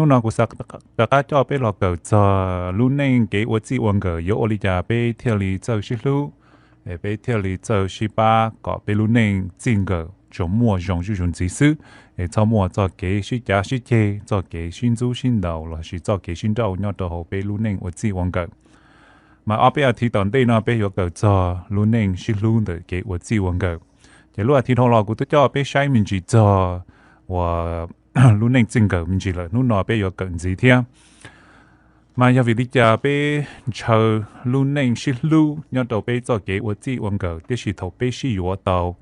Hnub no kuv xav rov qab coj peb los kawm txog lub neej kev ua txij ua nkawm yuav ua li cas peb thiaj li txawj sib hlub, peb thiaj li txawj sib pab kom peb lub neej txij nkawm tsuas muaj zoo zuj zus ntxiv xwb, es txhob muaj txoj kev sib cav sib ceg, txoj kev sib ntxub sib ntaus lossis txoj kev sib nrauj nyob rau hauv peb lub neej ua txij ua nkawm. Mas ob peb as thiv tom ntej no peb yuav kawm txog lub neej sib hlub ntawm kev ua txij ua nkawm. Ces lub as thiv dhau los kuv twb coj peb saib me ntsis txog uas lub neej txij nkawm me ntsis lawm, hnub no peb yuav kawm ntxiv thiab. Mas yog vim li cas peb ntshaw lub neej sib hlub nyob rau peb txoj kev ua txij ua nkawm, tiam sis thaum peb sib yuav tau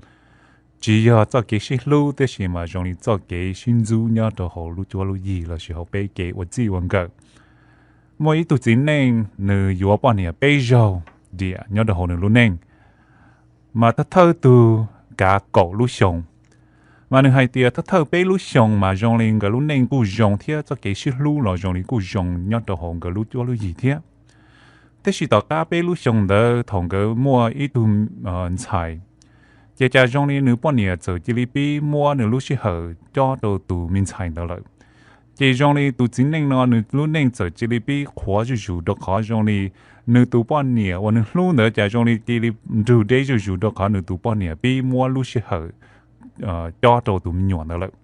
tsis yog txoj kev sib hlub tiam sis mas zoo li txoj kev sib ntxub nyob rau hauv lub cuab lub yig lossis hauv peb kev ua txij ua nkawm. Muaj ib tug txiv neej nws yuav poj niam peb zaug diam nyob rau hauv nws lub neej, mas thawj thawj tug kav kaum lub xyoo. Mas nws hais tias thawj thawj peb lub xyoo mas zoo li nkawd lub neej kuj zoo thiab txoj kev sib hlub los zoo li kuj zoo nyob rau hauv nkawd lub cuab lub yig thiab. Tiam sis tom qab peb lub xyoo ntawd thaum nkawd muaj ib tug ntxhais, ces cas zoo li nws poj niam txawm cia li pib muab nws lub sij hawm cob rau tus me ntxhais ntawd lawm. Ces zoo li tus txiv neej no nws lub neej txawm cia li pib qhuav zuj zus rau qhov zoo li nws tus poj niam uas nws hlub ntawd cas zoo li cia li nrug deb zuj zus rau qhov nws tus poj niam pib muab lub sij hawm cob rau tus me nyuam ntawd lawm.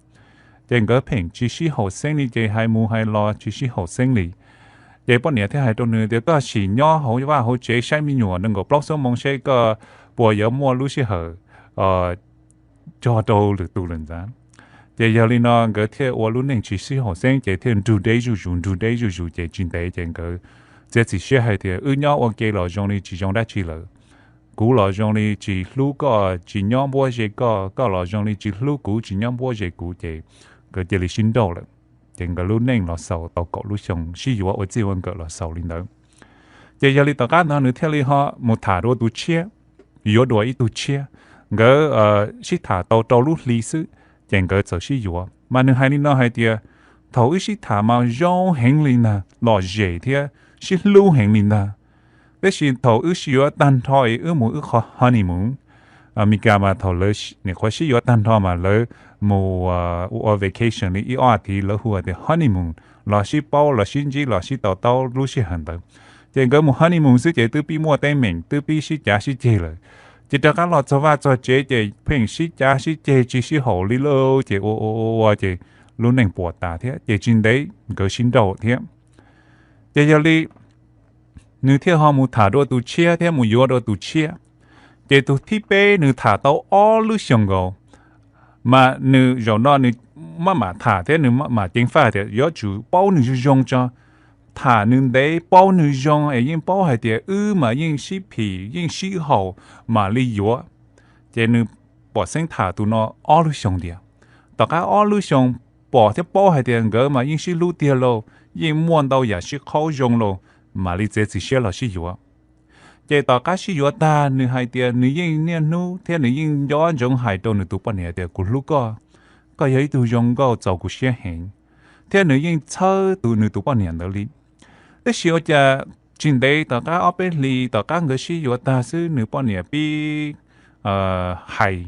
Ces nkawd pheej tsis sib haum xeeb li, ces hais mus hais los tsis sib haum xeeb li. Ces poj niam thiaj hais rau nws tias, koj sim nyob hauv vaj hauv tsev saib me nyuam nees nkaum plaub xuab moos seb koj puas yuav muaj lub sij hawm cog rau lwm tus lawm ntag. Ces yog li no nkawd thiaj ua lub neej tsis sib haum xeeb, ces thiaj nrug deb zuj zus, nrug deb zuj zus, ces tsis ntev ces nkawd txiav txim siab hais tias wb nyob ua ke los zoo li tsis zoo dab tsi lawm. Kuv los zoo li tsis hlub koj, tsis nyob npuab ze koj, koj los zoo li tsis hlub kuv, tsis nyob npuab ze kuv, ces nkawd cia li sib nrauj lawm. Ces nkawd lub neej los xaus tau kaum lub xyoo sib yuav ua txij ua nkawm los xaus li ntawd. Ces yog li tom qab ntawd nws thiaj li ho mus tham dua tus tshiab, yuav dua ib tug tshiab. Nkawd sib tham tau rau lub hli xwb, ces nkawd txawm sib yuav. Mas nws hais li no hais tias, thaum wb sib tham mas zoo heev li ntag, lom zem thiab sib hlub heev li ntag. Tiam sis thaum wb sib yuav tag nrho es wb mus wb qhov honeymoon, Amelikas mas thaum lawv nim qhuav sib yuav tag nrho mas lawv mus ua vacation li ib ob as thiv, lawv hu tias honeymoon, los sib paub los sib ntsib los sib to taub lub sij hawm ntawd. Ces nkawd mus honeymoon xwb ces twb pib muaj teeb meem, twb pib sib cav sib ceg lawm. Ces rov qab los txog vaj txog tsev ces pheej sib cav sib ceg tsis sib haum li lawm, ces ua ua ua ces lub neej puas tas thiab, ces tsis ntev nkawd sib nrauj thiab. Ces yog li nws thiaj ho mus tham dua tus tshiab thiab mus yuav dua tus tshiab. Ces tus thib peb nws tham tau ob lub xyoo nkaus, mas nws zaum no nws maj mam tham thiab nws maj mam ceev faj tias yuav tsum paub nws zoo zoo tso, tham nws ntev paub nws zoo es yeej paub hais tias wb mas yeej sib phim yeej sib haum mam li yuav. Ces nws pom xeeb tham tus no ob lub xyoo tiag. Tom qab ob lub xyoo pom thiab paub hais tias nkawd mas yeej sib hlub tiag lauj, yeej muaj ntau yam sib qhaub zoo lauj, mam li txiav txim siab los sib yuav. Ces tom qab sib yuav tag nws hais tias nws yeej niaj hnub thiab nws yeej nco ntsoov hais rau nws tus poj niam tias kuv hlub koj, koj yog ib tug zoo nkauj txaus kuv siab heev, thiab nws yeej txhawb tus nws tus poj niam ntawd li. Tab sis ua cas tsis ntev tom qab ob peb hlis tom qab nkawd sib yuav tag xwb nws poj niam pib hais,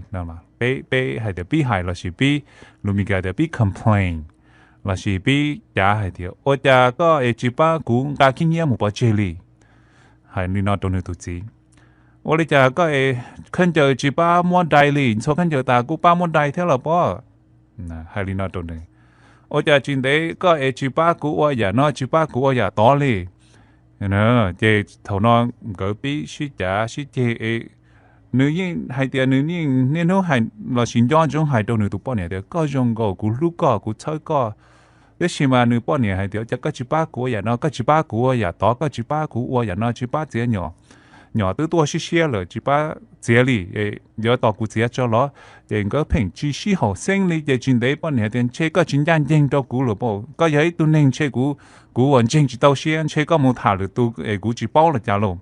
peb hais tias pib hais lossis pib, lus Mis Kas tias pib complain lossis pib cav hais tias ua cas koj es tsis pab kuv nqa khib nyiab mus pov tseg li. Hais li no rau nws tus txiv, ua li cas koj es khaub ncaws tsis pab muab dai li, ntxhua khaub ncaws tas kuj pab muab dai thiab los pob. Hais li no rau nws, ua cas tsis ntev koj es tsis pab kuv ua yam no tsis pab kuv ua yam tod li. Ces thaum no nkawd pib sib cav sib ceg es nws yeej hais tias nws yeej niaj hnub hais lossis nco ntsoov hais rau nws tus poj niam tias koj zoo nkaus kuv hlub koj kuv txhawb koj. Tab sis mas nws poj niam hais tias cas koj tsis pab kuv ua yam no, koj tsis pab kuv ua yam tod, koj tsis pab kuv ua yam no, tsis pab txiav nyom, nyom twb tuaj siab siab lawm tsis pab txiav li, yuav tos kuv txiav tso los. Ces nkawd pheej tsis sib haum xeeb li ces tsis ntev poj niam tias ntshe koj tsis ncaj ncees rau kuv lawm, koj yog ib tug neeg ntshe kuv, kuv uas ntseeg tsis tau siab, ntshe koj mus tham lwm tus es kuv tsis paub los cas lauj.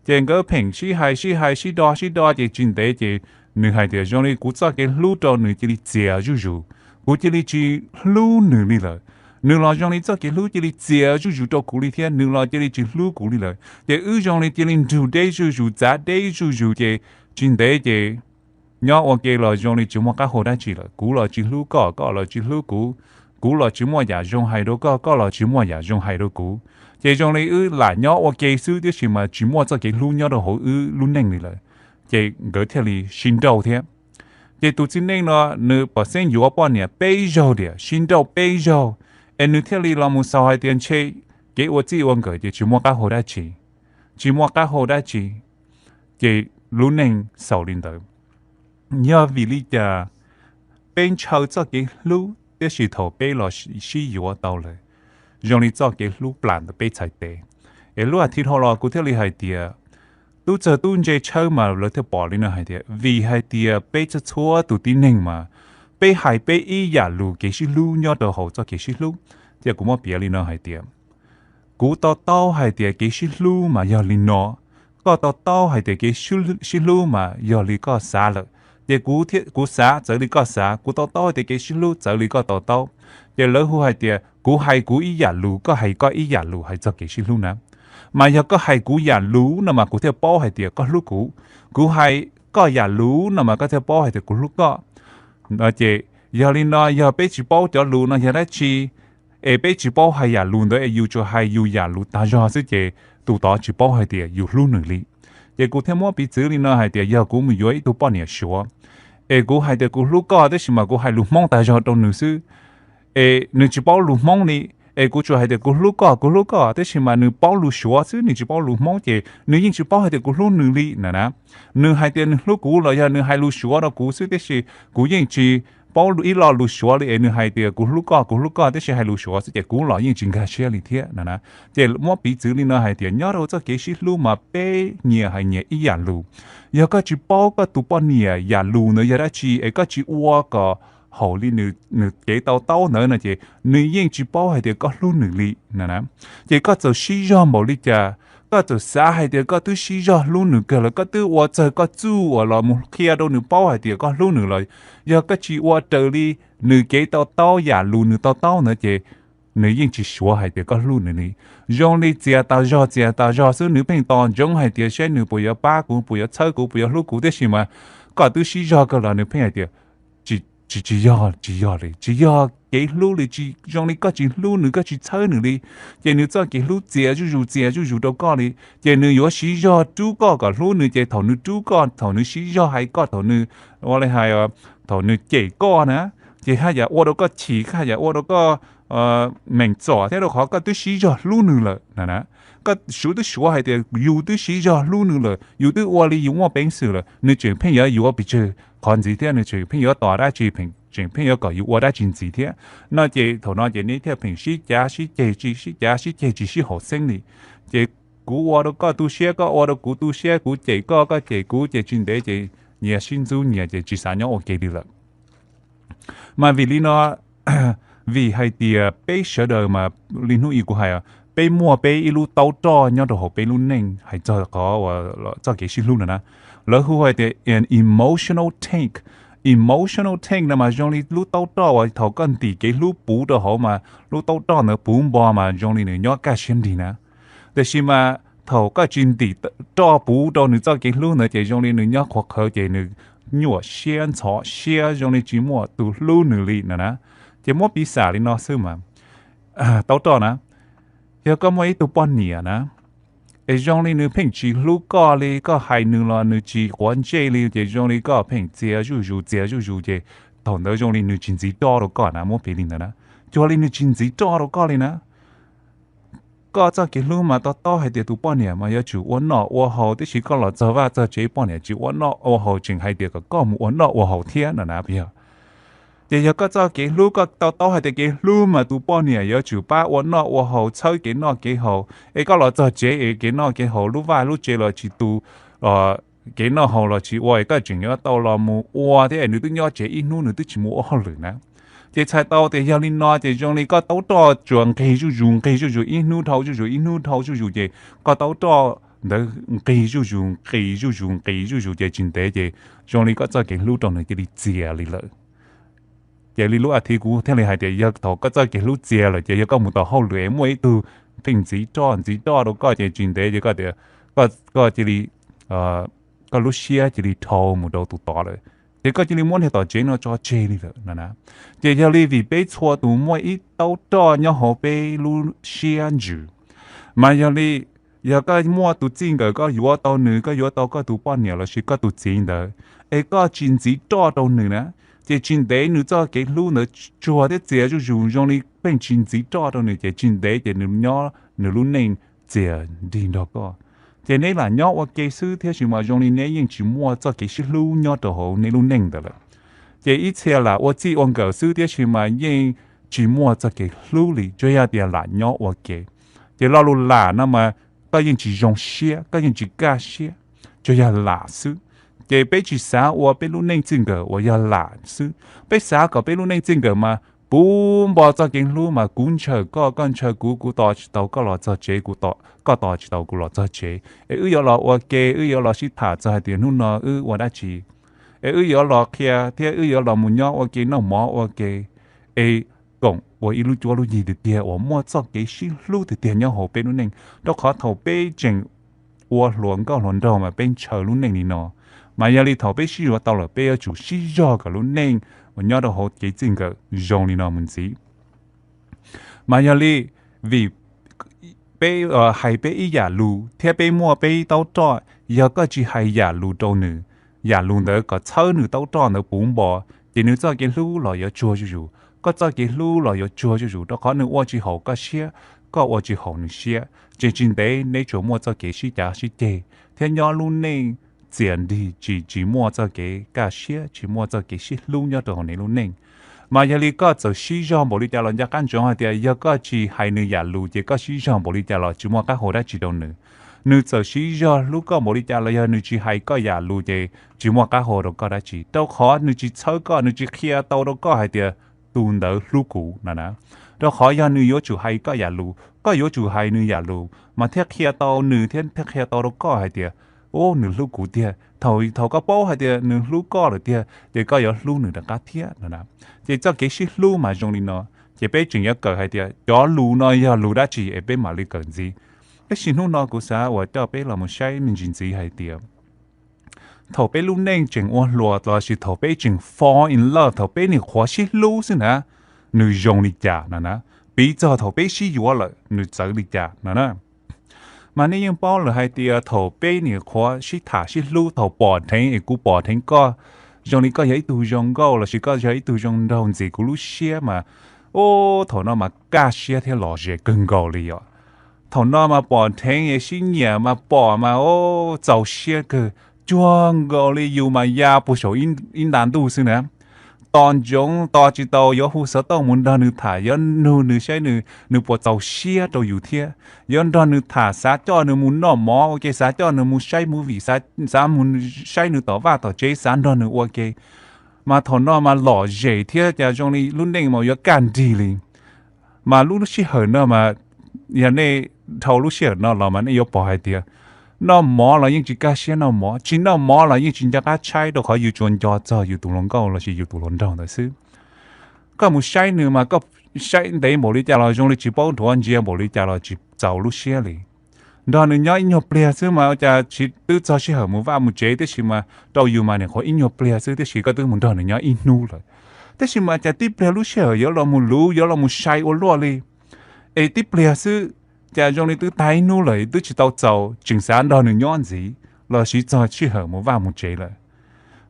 Ces nkawd pheej sib hais sib hais sib do sib do ces tsis ntev ces nws hais tias zoo li kuv txoj kev hlub rau nws cia li txias zuj zus, kuv cia li tsis hlub nws li lawm. Nws los zoo li txoj kev hlub cia li txias zuj zus rau kuv li thiab nws los cia li tsis hlub kuv li lawm, ces wb zoo li cia li nrug deb zuj zus txav deb zuj zus ces tsis ntev ces nyob ua ke los zoo li tsis muaj qab hau dab tsi lawm, kuv los tsis hlub koj, koj los tsis hlub kuv. kuv los tsis muaj yam zoo hais rau koj, koj los tsis muaj yam zoo hais rau kuv. Ces zoo li wb lam nyob ua ke xwb tiam sis mas tsis muaj txoj kev hlub nyob rau hauv wb lub neej li lawm. Ces nkawd thiaj li sib nrauj thiab. Ces tus txiv neej no nws pom xeeb yuav poj niam peb zaug tiam, sib nrauj peb zaug, es nws thiaj li los mus xaus hais tias ntshe kev ua txij ua nkawm ces tsis muaj qab hau dab tsi, tsis muaj qab hau dab tsi. Ces lub neej xaus li ntawd. Yog vim li cas peb ntshaw txoj kev hlub tiam sis thaum peb los sib yuav tau lawm, zoo li txoj kev hlub plam ntawm peb txhais tes? Es lub as thiv dhau los kuv thiaj li hais tias, tub txawg tub ntse tshawb mas lawv thiaj pom li no hais tias vim hais tias peb txhua txhua tus tib neeg mas peb hais peb ib yam lus kev sib hlub nyob rau hauv txoj kev sib hlub. Thiab kuv muab piav li no hais tias, kuv to taub hais tias kev sib hlub mas yog li no, koj to taub hais tias kev sib hlub mas yog li koj xav lawm, ces kuv thiab kuv xav txawv li koj xav, kuv to taub hais tias kev sib hlub txawv li koj to taub. Ces lawv hu hais tias kuv hais kuv ib yam lus, koj hais koj ib yam lus hais txog kev sib hlub na. Mas yog koj hais kuv yam lus no mas kuv thiaj paub hais tias koj hlub kuv, kuv hais koj yam lus no mas koj thiaj paub hais tias kuv hlub koj. Ces yog li no yog peb tsis paub cov lus no yog dab tsi, es peb tsis paub hais yam lus ntawd es yus tsuas hais yus yam lus tag zog xwb ces tus tod tsis paub hais tias yus hlub nws li. Ces kuv thiaj muab piv txwv li no hais tias yog kuv mus yuav ib tug poj niam Suav, es kuv hais tias kuv hlub koj tiam sis mas kuv hais lus Hmoob tag zog rau nws xwb, es nws tsis paub lus Hmoob li, es kuv tsuas hais tias kuv hlub koj, kuv hlub koj tiam sis mas nws paub lus Suav xwb, nws tsis paub lus Hmoob ces nws yeej tsis paub hais tias kuv hlub nws li na na. Nws hais tias nws hlub kuv los yog nws hais lus Suav rau kuv xwb tiam sis kuv yeej tsis paub ib lo lus Suav li es nws hais tias kuv hlub koj, kuv hlub koj tiam sis hais lus Suav xwb ces kuv los yeej tsis nkag siab li thiab na na. Ces muab piv txwv li no hais tias nyob rau txoj kev sib hlub mas peb nyias hais nyias ib yam lus. Yog koj tsis paub koj tus poj niam yam lus ntawd yog dab tsi es koj tsis ua kom haum li nws kev to taub ntawd no ces nws yeej tsis paub hais tias koj hlub nws li na. Ces koj txawm sib zog npaum li cas, koj txawm xav hais tias koj twb sib zog hlub nws kawg lawm, koj twb ua txog koj txuj uas los mus qhia rau nws paub hais tias koj hlub nws los, yog koj tsis ua raws li nws kev to taub yam lus nws to taub ntawd ces nws yeej tsis suav hais tias koj hlub nws li. Zoo li txias tas zog txias tas zog xwb, nws pheej tos ntsoov hais tias saib nws puas yuav pab kuv, puas yuav txhawb kuv, puas yuav hlub kuv tiam sis mas koj twb sib zog kawg los nws pheej hais tias tsis, tsis yog, tsis yog li, tsis yog kev hlub li, tsis zoo li koj tsis hlub nws, koj tsis txhawb nws li. Ces nws txoj kev hlub txias zuj zus txias zuj zus rau koj li, ces nws yuav sib zog rub koj kom hlub nws, ces thaum nws rub koj, thaum nws sib zog hais koj, thaum nws ua li hais, thaum nws cem koj na, ces haj yam ua rau koj chim, haj yam ua rau koj meem txom thiab rau qhov koj twb sib zog hlub nws lawm na. Koj suav twb suav hais tias yus twb sib zog hlub nws lawm, yus twb ua li yus muaj peev xwm lawm, nws tseem pheej yuav yuav pes tsawg qhov ntxiv thiab, nws tseem pheej yuav tos dab tsi, tseem pheej yuav kom yus ua dab tsi ntxiv thiab no ces thaum no ces neb thiaj pheej sib cav sib ceg, sib cav sib ceg tsis sib haum xeeb li. Ces kuv ua rau koj tu siab, koj ua rau kuv tu siab, kuv cem koj, koj cem kuv, ces tsis ntev ces nyias sib ntxub nyias ces tsis xav nyob ua ke li lawm. Mas vim li no, vim hais tias peb sawv daws mas li hnub ib kuv hais, peb muaj peb ib lub taub roj nyob rau hauv peb lub neej hais txog qhov uas txoj kev sib hlub no na. Lawv hu hais tias an emotional tank. Emotional tank no mas zoo li lub taub roj uas thaum koj ntim kev hlub puv rau hauv mas lub taub roj ntawd puv npo mas zoo li nws nyob kaj siab nrig na. Tiam sis mas thaum koj tsis ntim roj puv rau nws txoj kev hlub ntawd ces zoo li nws nyob qhuav qhawv ces nws nyuaj siab ntxhov siab zoo li tsis muaj tus hlub nws li no na. Ces muab piv xam li no xwb mas, taub roj na, yog koj muaj ib tug poj niam na, es zoo li nws pheej tsis hlub koj li, koj hais nws los nws tsis quav ntsej li, ces zoo li koj pheej txias zuj zus txias zuj zus ces thaum ntawd zoo li nws tsis ntxiv roj rau koj na, muab piv li ntawd na. Cuag li nws tsis ntxiv roj rau koj li na. Koj txoj kev hlub mas to taub hais tias tus poj niam mas yuav tsum ua noj ua haus, tiam sis koj los txog vaj txog tsev poj niam tsis ua noj ua haus, tseem hais tias kom koj mus ua noj ua haus thiab no na, puas yog? Ces yog koj txoj kev hlub, koj to taub hais tias kev hlub mas tus poj niam yuav tsum pab ua noj ua haus, txhawb kev noj kev haus, es koj los txog tsev es kev noj kev haus lub vaj lub tsev los tsis tu, kev noj haus los tsis ua, es koj tseem yuav tau los mus ua thiab, es nws twb nyob tsev ib hnub nws twb tsis mus ua hauj lwm na. Ces txhais tau tias yog li no ces zoo li koj taub roj tsuas nqig zuj zus nqig zuj zus ib hnub dhau zuj zus ib hnub dhau zuj zus ces koj taub roj ntawd nqig zuj zus nqis zuj zus nqis zuj zus ces tsis ntev ces zoo li koj txoj kev hlub rau nws cia li txias li lawm. Ces li lub as thiv kuv thiaj li hais tias yog thaum koj txoj kev hlub txias lawm ces yog koj mus tau hauj lwm es muaj ib tug pheej ntxiv roj ntxiv roj rau koj ces tsis ntev ces koj tias, koj cia li, koj lub siab cia li dhau mus rau tus tod lawm. ces koj cia li muab niag tom tsev no tso tseg li lawm no na. Ces yog li vim peb txhua tus muaj ib taub roj nyob hauv peb lub siab ntsws, mas yog li yog koj muaj tus txij nkawm koj yuav tau nws, koj yuav tau koj tus poj niam lossis koj tus txiv ntawd, es koj tsis ntxiv roj rau nws na, ces tsis ntev nws txoj kev hlub ntawd tsuag thiab txias zuj zus zoo li pheej tsis ntxiv roj rau nws, ces tsis ntev ces nws nyob nws lub neej txias nrig nrog koj. Ces neb lam nyob ua ke xwb thiab sis mas zoo li neb yeej tsis muaj txoj kev sib hlub nyob rau hauv neb lub neej ntawd lawm. Ces ib txhia lam ua txij ua nkawm xwb tiam sis mas yeej tsis muaj txoj kev hlub li, tsuas yog tias lam nyob ua ke. Ces lo lus lam no mas koj yeej tsis zoo siab, koj yeej tsis kaj siab, tsuas yog lam xwb. Ces peb tsis xav ua peb lub neej txij nkawm uas yog lam xwb, peb xav kom peb lub neej txij nkawm mas puv npo txoj kev hlub, mas kuv ntshaw koj, koj ntshaw kuv, kuv tos tsis tau koj los txog tsev, kuv tos, koj tos tsis tau kuv los txog tsev, es wb yuav los ua ke, wb yuav los sib tham txog hais tias hnub no wb ua dab tsi, es wb yuav los qhia thiab wb yuav los mus nyob ua ke noj mov ua ke, es koom ua ib lub cuab lub yig tiag tiag uas muaj txoj kev sib hlub tiag tiag nyob hauv peb lub neej, rau qhov thaum peb tseem ua hluas nkauj hluas nraug mas peb ntshaw lub neej li no, mas yog li thaum peb sib yuav tau lawm peb yuav tsum sib zog kom lub neej uas nyob rau hauv kev txij nkawm zoo li no mus ntxiv. Mas yog li vim peb hais peb ib yam lus thiab peb muaj peb ib taub roj, yog koj tsis hais yam lus rau nws, yam lus ntawd kom txhawb nws taub roj ntawd puv npo, ces nws txoj kev hlub los yuav tsuag zuj zus, koj txoj kev hlub los yuav tsuag zuj zus, rau qhov nws ua tsis haum koj siab, koj ua tsis haum nws siab, ces tsis ntev neb tsuas muaj txoj kev sib cav sib ceg thiab nyob lub neej txias nrig tsis, tsis muaj txoj kev kaj siab, tsis muaj txoj kev sib hlub nyob rau hauv neb lub neej. Mas yog li koj txawm sib zog npaum li cas los nco qab ntsoov hais tias yog koj tsis hais nws yam lus ces koj sib zog npaum li cas los tsis muaj qab hau dab tsi rau nws. Nws txawm sib zog hlub koj npaum li cas los yog nws tsis hais koj yam lus ces tsis muaj qab hau rau koj dab tsi, rau qhov nws tsis txhawb koj, nws tsis qhia tau rau koj hais tias tus ntawd hlub kuv no na. Rau qhov yog nws yuav tsum hais koj yam lus, koj yuav tsum hais nws yam lus mas thiaj qhia tau nws thiab thiaj qhia tau rau koj hais tias, u, nws hlub kuv tiag. Thaum, thaum koj paub hais tias nws hlub koj lawm tiag ces koj yuav hlub nws rov qab thiab no na. Ces txoj kev sib hlub mas zoo li no, ces peb tseem yuav kawm hais tias cov lus no yog lus dab tsi es peb mam li kawm ntxiv. Tab sis hnub no kuv xav uas coj peb los mus saib me ntsis ntxiv hais tias thaum peb lub neej tseem ua hluas lossis thaum peb tseem fall in love, thaum peb nim qhuav sib hlub xwb na, nws zoo li cas no na, piv txog thaum peb sib yuav lawm nws txawv li cas no na. Mas nej yeej paub lawm hais tias thaum peb nim qhuav sib tham sib hlub, thaum pom dheev es kuv pom dheev koj, zoo li koj yog ib tug zoo nkauj lossis koj yog ib tug zoo nraug ntxim kuv lub siab mas, u, thaum no mas kaj siab thiab lom zem kawg nkaus li yom. Thaum no mas pom dheev es sib nyiam mas pom mas, u, txaus siab kawg, cuag nkaus li yus mas ya puag saum ib nta ntuj xwb na. Tos ntsoov tos tsis tau yuav hu xov tooj mus nrog nws tham, yuav nug nws saib nws, nws puas txaus siab rau yus thiab. Yuav nrog nws tham, xav coj nws mus noj mov ua ke, xav coj nws mus saib movie, xav mus saib nws tom vaj tom tsev, xav nrog nws ua ke. Mas thaum no mas lom zem thiab cas zoo li lub neej mas yuav kaj nrig li. Mas lub sij hawm no mas, yog nej dhau lub sij hawm no los mas nej yuav pom hais tias noj mov los yeej tsis kaj siab noj mov, tsis noj mov los yeej tsis nco qab tshaib, rau qhov yus tsuas nco txog yus tus hluas nkauj lossis yus tus hluas nraug ntawd xwb. Koj mus saib nws mas koj saib ntev npaum li cas los zoo li tsis paub dhuav, ntsia npaum li cas los tsis txaus lub siab li. Nrog nws nyob ib nyuag pliag xwb mas cas tsis, twb txog sij hawm mus vaj mus tsev tiam sis mas rau yus mas nim qhuav ib nyuag pliag xwb tiam sis koj twb mus nrog nws nyob ib hnub lawm. Tiam sis mas cas tib pliag lub sij hawm yuav los mus luv, yuav los mus sai ua luaj li. Es tib pliag xwb, cas zoo li twb tag ib hnub lawm twb tsis tau txaus, tseem xav nrog nws nyob ntxiv lossis txog sij hawm mus vaj mus tsev lawm.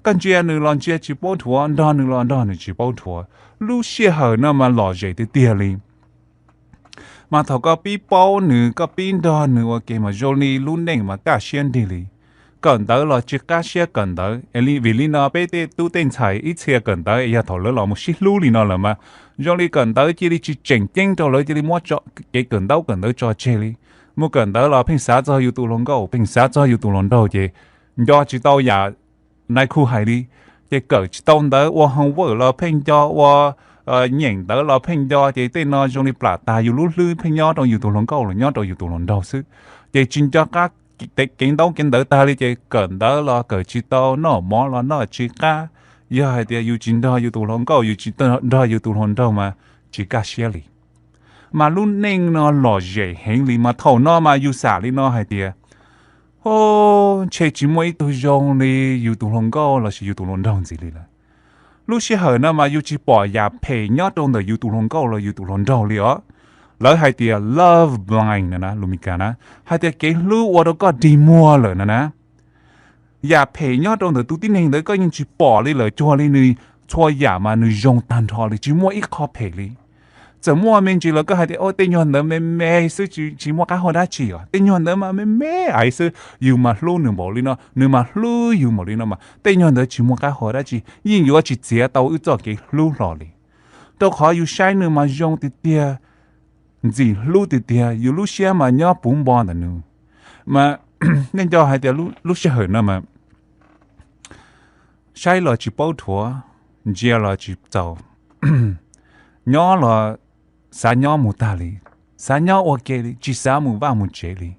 Koj ntsia nws los ntsia tsis paub dhuav, nrog nws los nrog nws tsis paub dhuav. Lub sij hawm no mas lom zem tiag tiag li. Mas thaum koj pib paub nws, koj pib nrog nws ua ke mas zoo li lub neej mas kaj siab nrig li. Kawm ntawv los tsis qab siab kawm ntawv, vim li no peb tej tub tej ntxhais ib txhia kawm ntawv yog thaum lawv los mus sib hlub li no lawm mas zoo li kawm ntawv cia li tsis tseem ceeb rau lawv, cia li muab kev kawm ntaub kawm ntawv tso tseg li. Mus kawm ntawv los pheej xav txog yus tus hluas nkauj, pheej xav txog yus tus hluas nraug ces nco tsis tau yam nai khu hais li, ces kawm tsis tau ntawv, ua homework los pheej nco, ua nyeem ntawv los pheej nco, ces tej no zoo li plam tag yus lub hlwb pheej nyob rau yus tus hluas nkauj los nyob rau yus tus hluas nraug xwb. Ces tsis nco qab kev ntaub kev ntawv tag li, ces kawm ntawv los kawm tsis tau, noj mov los noj tsis qab. Yog hais tias yus tsis nrog yus tus hluas nkauj, yus tsis nrog yus tus hluas nraug mas tsis kaj siab li. Mas lub neej no lom zem heev li, mas thaum no mas yus xam li no hais tias o, ntshe tsis muaj ib tug zoo li yus tus hluas nkauj lossis yus tus hluas nraug ntxiv li lawm. Lub sij hawm no mas yus tsis pom yam phem nyob rau ntawm yus tus hluas nkauj los yus tus hluas nraug li os. Lawv hais tias love blind no na, lus Mis Kas na, hais tias kev hlub ua rau koj dig muag lawm no na. Yam phem nyob rau ntawm tus tib neeg ntawd koj yeej tsis pom li lawm, cuag li nws txhua yam mas nws zoo tag nrho li, tsis muaj ib qho phem li. Txawm muaj me ntsis los koj hais tias o, tej nyuag ntawd me me xwb, tsis muaj qab hau dab tsi os, tej nyuag ntawd mas me me ais xwb, yus mas hlub nws npaum li no, nws mas hlub yus npaum li no mas tej nyuag ntawd tsis muaj qab hau dab tsi, yeej yuav tsis txiav tau wb txoj kev hlub hlo li. Rau qhov yus saib nws mas zoo tiag tiag, ntxim hlub tiag tiag, yus lub siab mas nyob puv npo ntawm nws. Mas nej nco hais tias lub sij hawm no mas saib los tsis paub dhuav, ntsia los tsis txaus, nyob los xav nyob mus tag li, xav nyob ua ke li, tsis xav mus vaj mus tsev li.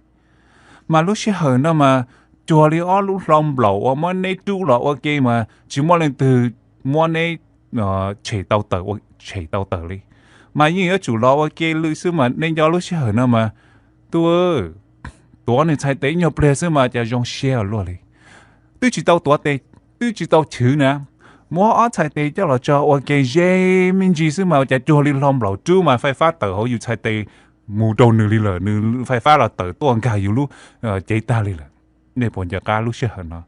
Mas lub sij hawm no mas cuag li ob lub hlau nplaum uas muab neb rub los ua ke mas tsis muaj leej twg muab neb tshem tau tawm li. Mas yeej yuav tsum los ua ke lwm xwb mas nej nco lub sij hawm no mas, tu, tuav nws txhais tes ib nyuag pliag xwb mas cas zoo siab luaj li. Twb tsis tau tuav tes, twb tsis tau chwv na, muab ob txhais tes coj los tso ua ke ze me ntsis xwb mas cas cuag li hlau nplaum rub mas faij fab tawm hauv yus txhais tes mus rau nws li lawm, nws faij fab los tawm tuaj nkag yus lub cev tag li lawm. Nej puas nco qab lub sij hawm no?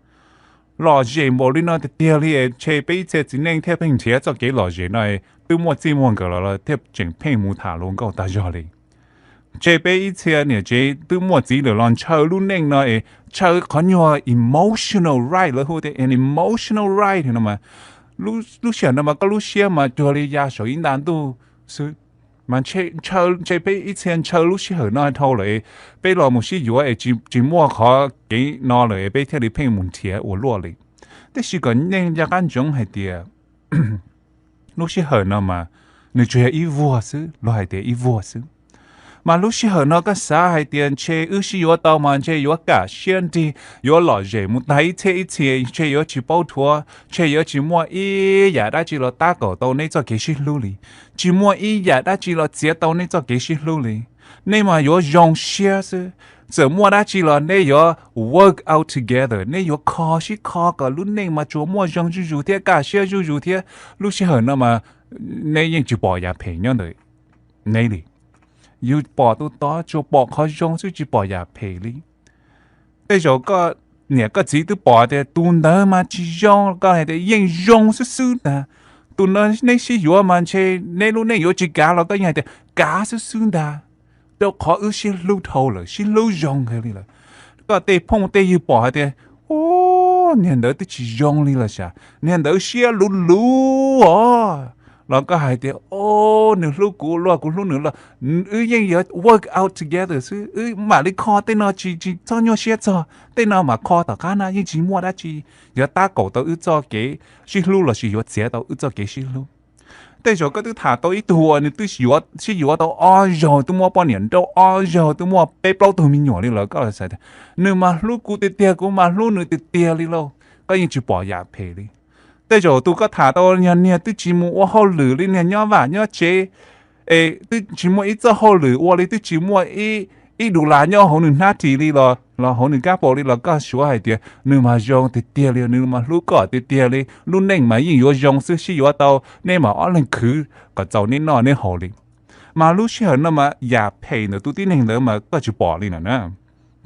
Lom zem npaum li no tiag tiag li, ntshe peb ib txhia txiv neej thiaj pheej nrhiav txoj kev lom zem no, twb muaj txij muaj nkawm los thiaj tseem pheej mus tham hluas nkauj tag zog li. Ntshe peb ib txhia niam tsev twb muaj txiv lawm los ntshaw lub neej no es ntshaw qhov nyuag emotional ride, lawv hu tias an emotional ride no mas, lub sij hawm no mas koj lub siab mas cuag li ya saum ib nta ntuj xwb. Mas ntshe peb ib txhia ntshaw lub sij hawm no dhau lawm, peb los mus sib yuav es tsis muaj qhov kev no lawm es peb thiaj li pheej mus nrhiav ua luaj li. Tab sis kom nej nco qab ntsoov hais tias lub sij hawm no mas nws tsuas yog ib vuag xwb, luag hais tias ib vuag xwb. Mas lub sij hawm no koj xav hais tias ntshe wb sib yuav tau mas ntshe yuav kaj siab nrig, yuav lom zem mus tag ib txhiab ib txhis, ntshe yuav tsis paub dhuav, ntshe yuav tsis muaj ib yam dab tsi los tab kaum tau neb txoj kev sib hlub li, tsis muaj ib yam dab tsi los txiav tau neb txoj kev sib hlub li. Neb mas yuav zoo siab xwb, txawm muaj dab tsi los neb yuav work out together, neb yuav kho sib kho kom lub neej mas tsuas muaj zoo zuj zus thiab kaj siab zuj zus thiab. Lub sij hawm no mas neb yeej tsis pom yam phem nyob ntawm neb li. Yus pom tus tod tsuas pom qhov zoo xwb tsis pom yam phem li. Tej zaum koj niam koj txiv twb pom tias tus ntawd mas tsis zoo, koj hais tias yeej zoo xwb xwb ntag. Tus no neb sib yuav mas ntshe neb lub neej yuav tsis kav los koj yeej hais tias kav xwb xwb ntag. Rau qhov wb sib hlub dhau lawm, sib hlub zoo heev li lawm. Koj tej phooj tej ywg pom hais tias, o, niag ntawd twb tsis zoo li los sav, niag ntawd siab luv luv os, los koj hais tias o, nws hlub kuv luaj, kuv hlub nws luaj, wb yeej yuav work out together xwb, wb mam li kho tej no, tsis tsis txhob nyuaj siab txog, tej no mam kho tom qab na, yeej tsis muaj dab tsi yuav tab kaum tau wb txoj kev sib hlub lossis yuav txiav tau wb txoj kev sib hlub. Tej zaum koj twb tham tau ib tug uas nws twb sib yuav tau ob zaug, twb muaj poj niam nrauj ob zaug, twb muaj peb plaub tug me nyuam li lawm, koj xav tias nws mas hlub kuv tiag tiag, kuv mas hlub nws tiag tiag li lauj, koj yeej tsis pom yam phem li. Tej zaum tus koj tham tau yog niag twb tsis mus ua hauj lwm li, niag nyob vaj nyob tsev, es twb tsis muaj ib txoj hauj lwm ua li, twb tsis muaj ib, ib dollar nyob hauv nws hnab ris li los, los hauv nws kab paus li los koj suav hais tias nws mas zoo tiag tiag li, nws mas hlub koj tiag tiag li, lub neej mas yeej yuav zoo xwb, sib yuav tau, neb mas ob leeg khwv kom txaus neb noj neb haus li. Mas lub sij hawm no mas yam phem ntawm tus tib neeg ntawd mas koj tsis pom li no na.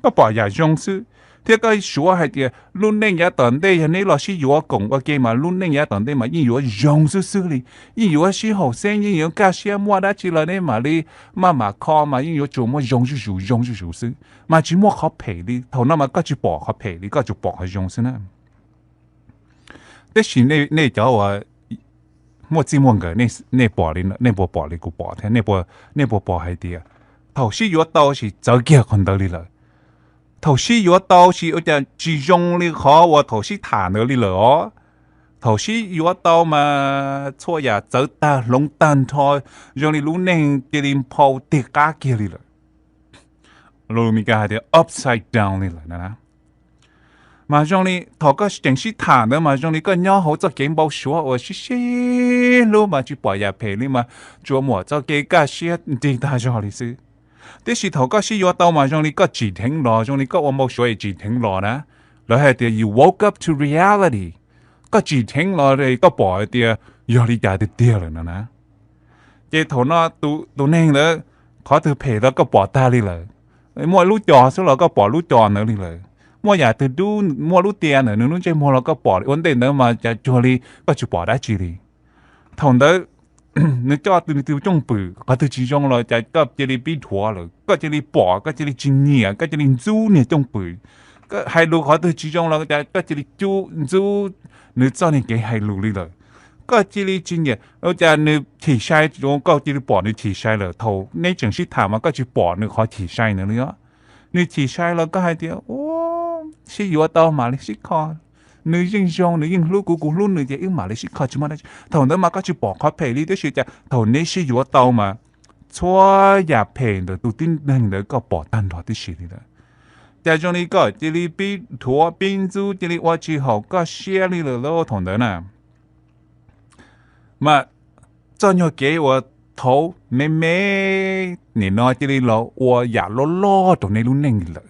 Koj pom yam zoo xwb, thiab koj suav hais tias lub neej yav tom ntej yog neb los sib yuav koom ua ke mas lub neej yav tom ntej mas yeej yuav zoo xwb xwb li, yeej yuav sib haum xeeb, yeej yuav kaj siab, muaj dab tsi los neb mam li maj mam kho mas yeej yuav tsuas muaj zoo zuj zus, zoo zuj zus xwb, mas tsis muaj qhov phem li. Thaum no mas koj tsis pom qhov phem li, koj tsuas pom qhov zoo xwb na. Tab sis nej cov uas muaj txij muaj nkawm, nej pom li, nej puas pom li kuv pom thiab? Nej puas pom hais tias thaum sib yuav tau sis txawv kiag qhov ntawd li lawm? Thaum sib yuav tau sis ua cas tsis zoo li qhov uas thaum sib tham ntawd li lawm os? Thaum sib yuav tau mas txhua yam txawv tag hloov tag nrho, zoo li lub neej cia li nphau tig qab kiag li lawm. Lus Mis Kas hais tias upside down li lawm na. Mas zoo li thaum koj tseem sib tham ntawd mas zoo li koj nyob hauv txoj kev npau suav uas sib sib hlub mas tsis pom yam phem li mas tsuas muaj txoj kev kaj siab nrig tag zog li xwb. Tiam sis thaum koj sib yuav tau mas zoo li koj tsim dheev los, zoo li koj ua npau suav es tsim dheev los na, lawv hais tias you woke up to reality. Koj tsim dheev los koj pom hais tias yog li cas tiag tiag lawm no na. Ces thaum no tus neeg ntawd, qhov twg phem los koj pom tag li lawm. Muaj lub co xwb los koj pom lub co ntawd li lawm. Muaj yam twg dub, muaj lub tia ntawm nws lub ntsej muag los koj pom li. Ua ntej ntawd mas cas cuag li koj tsis pom dab tsi li. Thaum ntawd nws coj tus cooj pwm, qhov twg tsis zoo los cas koj cia li pib dhuav lawm, koj cia li pom, koj cia li tsis nyiam, koj cia li ntxub niag cooj pwm. Hais lus qhov twg tsis zoo los cas koj cia li cub ntxub nws txoj niag kev hais lus li lawm. Koj cia li tsis nyiam, ua cas nws chim sai, koj cia li pom nws chim sai lawm. Thaum neb tseem sib tham mas koj tsis pom nws qhov chim sai ntawd li os. Nws chim sai los koj hais tias, sib yuav tau mam li sib kho, nws yeej zoo, nws yeej hlub kuv, kuv hlub nws ces wb mam li sib kho tsis muaj dab tsi. Thaum ntawd mas koj tsis pom qhov phem li, tiam sis cas thaum neb sib yuav tau mas txhua yam phem ntawm tus tib neeg ntawd koj pom tag nrho tib si li lawm. Cas zoo li koj cia li pib dhuav pib ntxub, cia li ua tsis haum koj siab li lawm lauj thaum ntawd na. Mas txoj nyuag kev uas thaud me me nim no cia li los ua yam loj loj rau neb lub neej li lawm.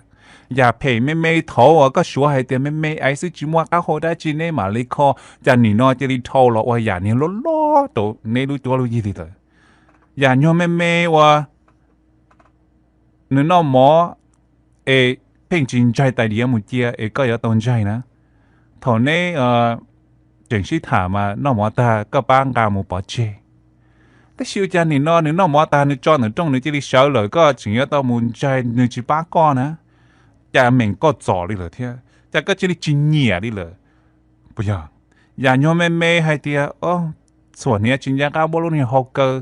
Yam phem me me thaud uas koj suav hais tias me me ais xwb tsis muaj qab hau dab tsi neb mam li kho, cas nim no cia li dhau los ua yam niag loj loj rau neb lub cuab lub yig li lawm. Yam nyuag me me uas nws noj mov es pheej tsis ntsaig tais diav mus cia es koj yuav tau ntsaig na. Thaum neb tseem sib tham mas noj mov tag koj pab nqa mus pov tseg. Tab sis ua cas nim no nws noj mov tag nws tso ntawm rooj nws cia li sawv lawm koj tseem yuav tau mus ntsaig nws tsis pab koj na. Cas meem koj txom li lawm thiab, cas koj cia li tsis nyiam li lawm. Puas yog? Yam nyuag me me hais tias txhuam hniav tsis nco qab muab lub niag hau kaw,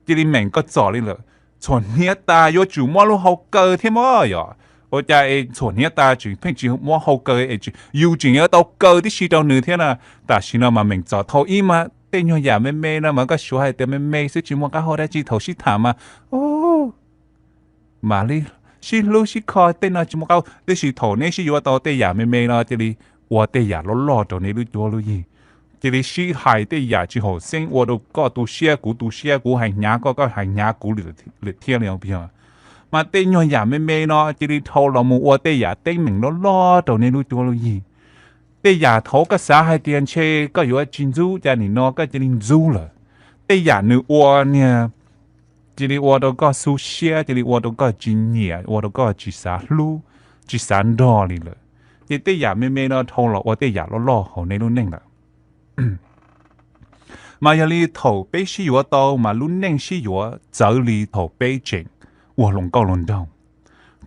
cia li meem koj txom li lawm. Txhuam hniav tas yuav tsum muab lub hau kaw thiab mog yom. Ua cas es txhuam hniav tas tseem pheej tsis muab hau kaw, yus tseem yuav tau kaw tib si rau nws thiab na. Tam sim no mas meem txom. Thaum ub mas tej nyuag yam me me no mas koj suav hais tias me me xwb tsis muaj qab hau dab tsi, thaum sib tham mas mam li sib hlub sib kho tej no tsis muaj qab hau. Tiam sis thaum neb sib yuav tau tej yam me me no cia li ua tej yam loj loj rau neb lub cuab lub yig. Cia li sib hais tej yam tsis haum xeeb ua rau koj tu siab kuv tu siab, kuv hais hnyav koj, koj hais hnyav kuv li thiab li os. Mas tej nyuag yam me me no cia li dhau los mus ua tej yam teeb meem loj loj rau neb lub cuab lub yig. Tej yam thaud koj xav hais tias ntshe koj yuav tsis ntxub, cas nim no koj cia li ntxub lawm. Tej yam nws ua niag cia li ua rau koj xub siab, cia li ua rau koj tsis nyiam, ua rau koj tsis xav hlub, tsis xav nrog li lawm. Ces tej yam me me no dhau los ua tej yam loj loj hauv neb lub neej lawm. Mas yog li thaum peb sib yuav tau mas lub neej sib yuav txawv li thaum peb tseem ua hluas nkauj hluas nraug.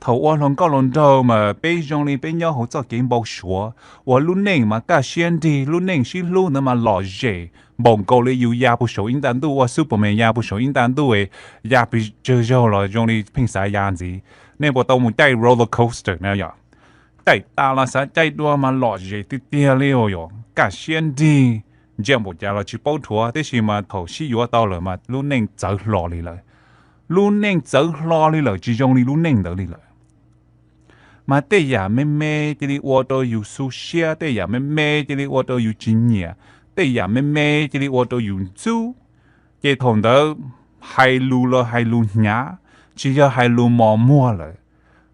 Thaum ua hluas nkauj hluas nraug mas peb zoo li peb nyob hauv txoj kev npau suav uas lub neej mas kaj siab nrig, lub neej sib hlub ntawd mas lom zem npaum nkaus li yus ya puag saum ib nta ntuj, ua Superman ya puag saum ib nta ntuj, ya pes tsawg zaug los zoo li pheej xav ya ntxiv. Nej puas tau mus caij roller coaster na yom? Caij tas los xav caij dua mas lom zem tiag tiag li os, kaj siab nrig, ntsia npaum cas los tsis paub dhuav. Tiam sis mas thaum sib yuav tau lawm mas lub neej txawv hlo li lawm. Lub neej txawv hlo li lawm, tsis zoo li lub neej ntawd li lawm. Mas tej yam me me cia li ua rau yus xub siab, tej yam me me cia li ua rau yus tsis nyiam, tej yam me me cia li ua rau yus ntxub. Ces thaum ntawd hais lus los hais lus hnyav, tsis yog hais lus mos muag lawm.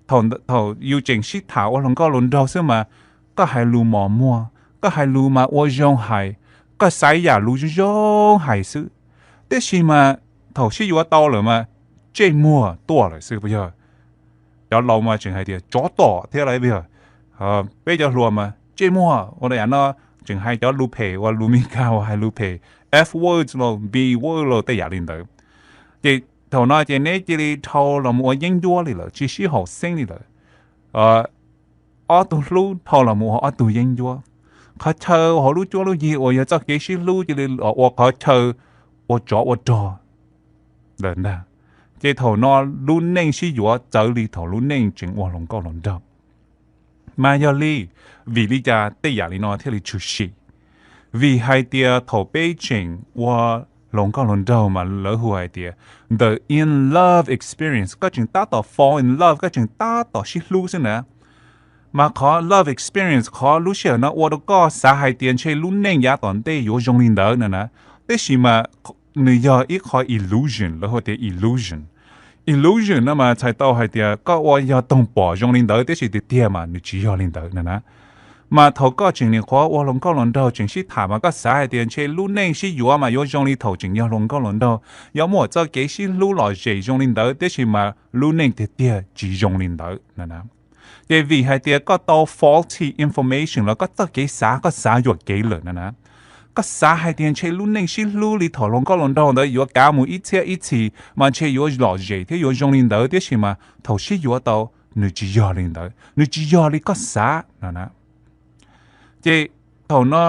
Thaum yus tseem sib tham ua hluas nkauj hluas nraug xwb mas koj hais lus mos muag, koj hais lus mas ua zoo hais, koj xaiv yam lus zoo zoo hais xwb. Tiam sis mas thaum sib yuav tau lawm mas ntsej muag tuaj lawm xwb puas yog? Cov laus mas tseem hais tias tsov tom thiab lawm puas yog? Peb cov hluas mas ntsej muag ua yam no, tseem hais cov lus phem, ua lus Meskas uas hais lus phem, F words los B word los tej yam li ntawd. Ces thaum no ces neb cia li dhau los mus ua yeeb ncuab li lawm, tsis sib haum xeeb li lawm. Ob tug hlub dhau los mus ua ob tug yeeb ncuab. Qhov chaw hauv lub cuab lub yig uas yog txoj kev sib hlub cia li ua qhov chaw ua tsov ua rog lawm ntag. Ces thaum no lub neej sib yuav txawv li thaum lub neej tseem ua hluas nkauj hluas nraug. Mas yog li, vim li cas tej yam li no thiaj li tshwm sim? Vim hais tias thaum peb tseem ua hluas nkauj hluas nraug mas lawv hu hais tias the in love experience, koj tseem tab tom fall in love, koj tseem tab tom sib hlub xwb na. Mas qhov love experience, qhov lub sij hawm no ua rau koj xav hais tias ntshe lub neej yav tom ntej yuav zoo li ntawd no na, tab sis mas nws yog ib qho illusion, lawv hu tias illusion. illusion no mas txhais tau hais tias koj ua yog toog pom zoo li ntawd, tiam sis tiag tiag mas nws tsis yog li ntawd no na. Mas thaum koj tseem nyuam qhuav ua hluas nkauj hluas nraug tseem sib tham mas koj xav hais tias ntshe lub neej sib yuav mas yuav zoo li thaum tseem yog hluas nkauj hluas nraug, yuav muaj txoj kev sib hlub lom zem zoo li ntawd, tiam sis mas lub neej tiag tiag tsis zoo li ntawd no na. Ces vim hais tias koj tau faulty information los koj txoj kev xav koj xav yuam kev lawm no na. Koj xav hais tias ntshe lub neej sib hlub li thaum hluas nkauj hluas nraug ntawd yuav kav mus ib txhiab ib txhis mas ntshe yuav lom zem thiab yuav zoo li ntawd, tiam sis mas thaum sib yuav tau, nws tsis yog li ntawd, nws tsis yog li koj xav no na. Ces thaum no,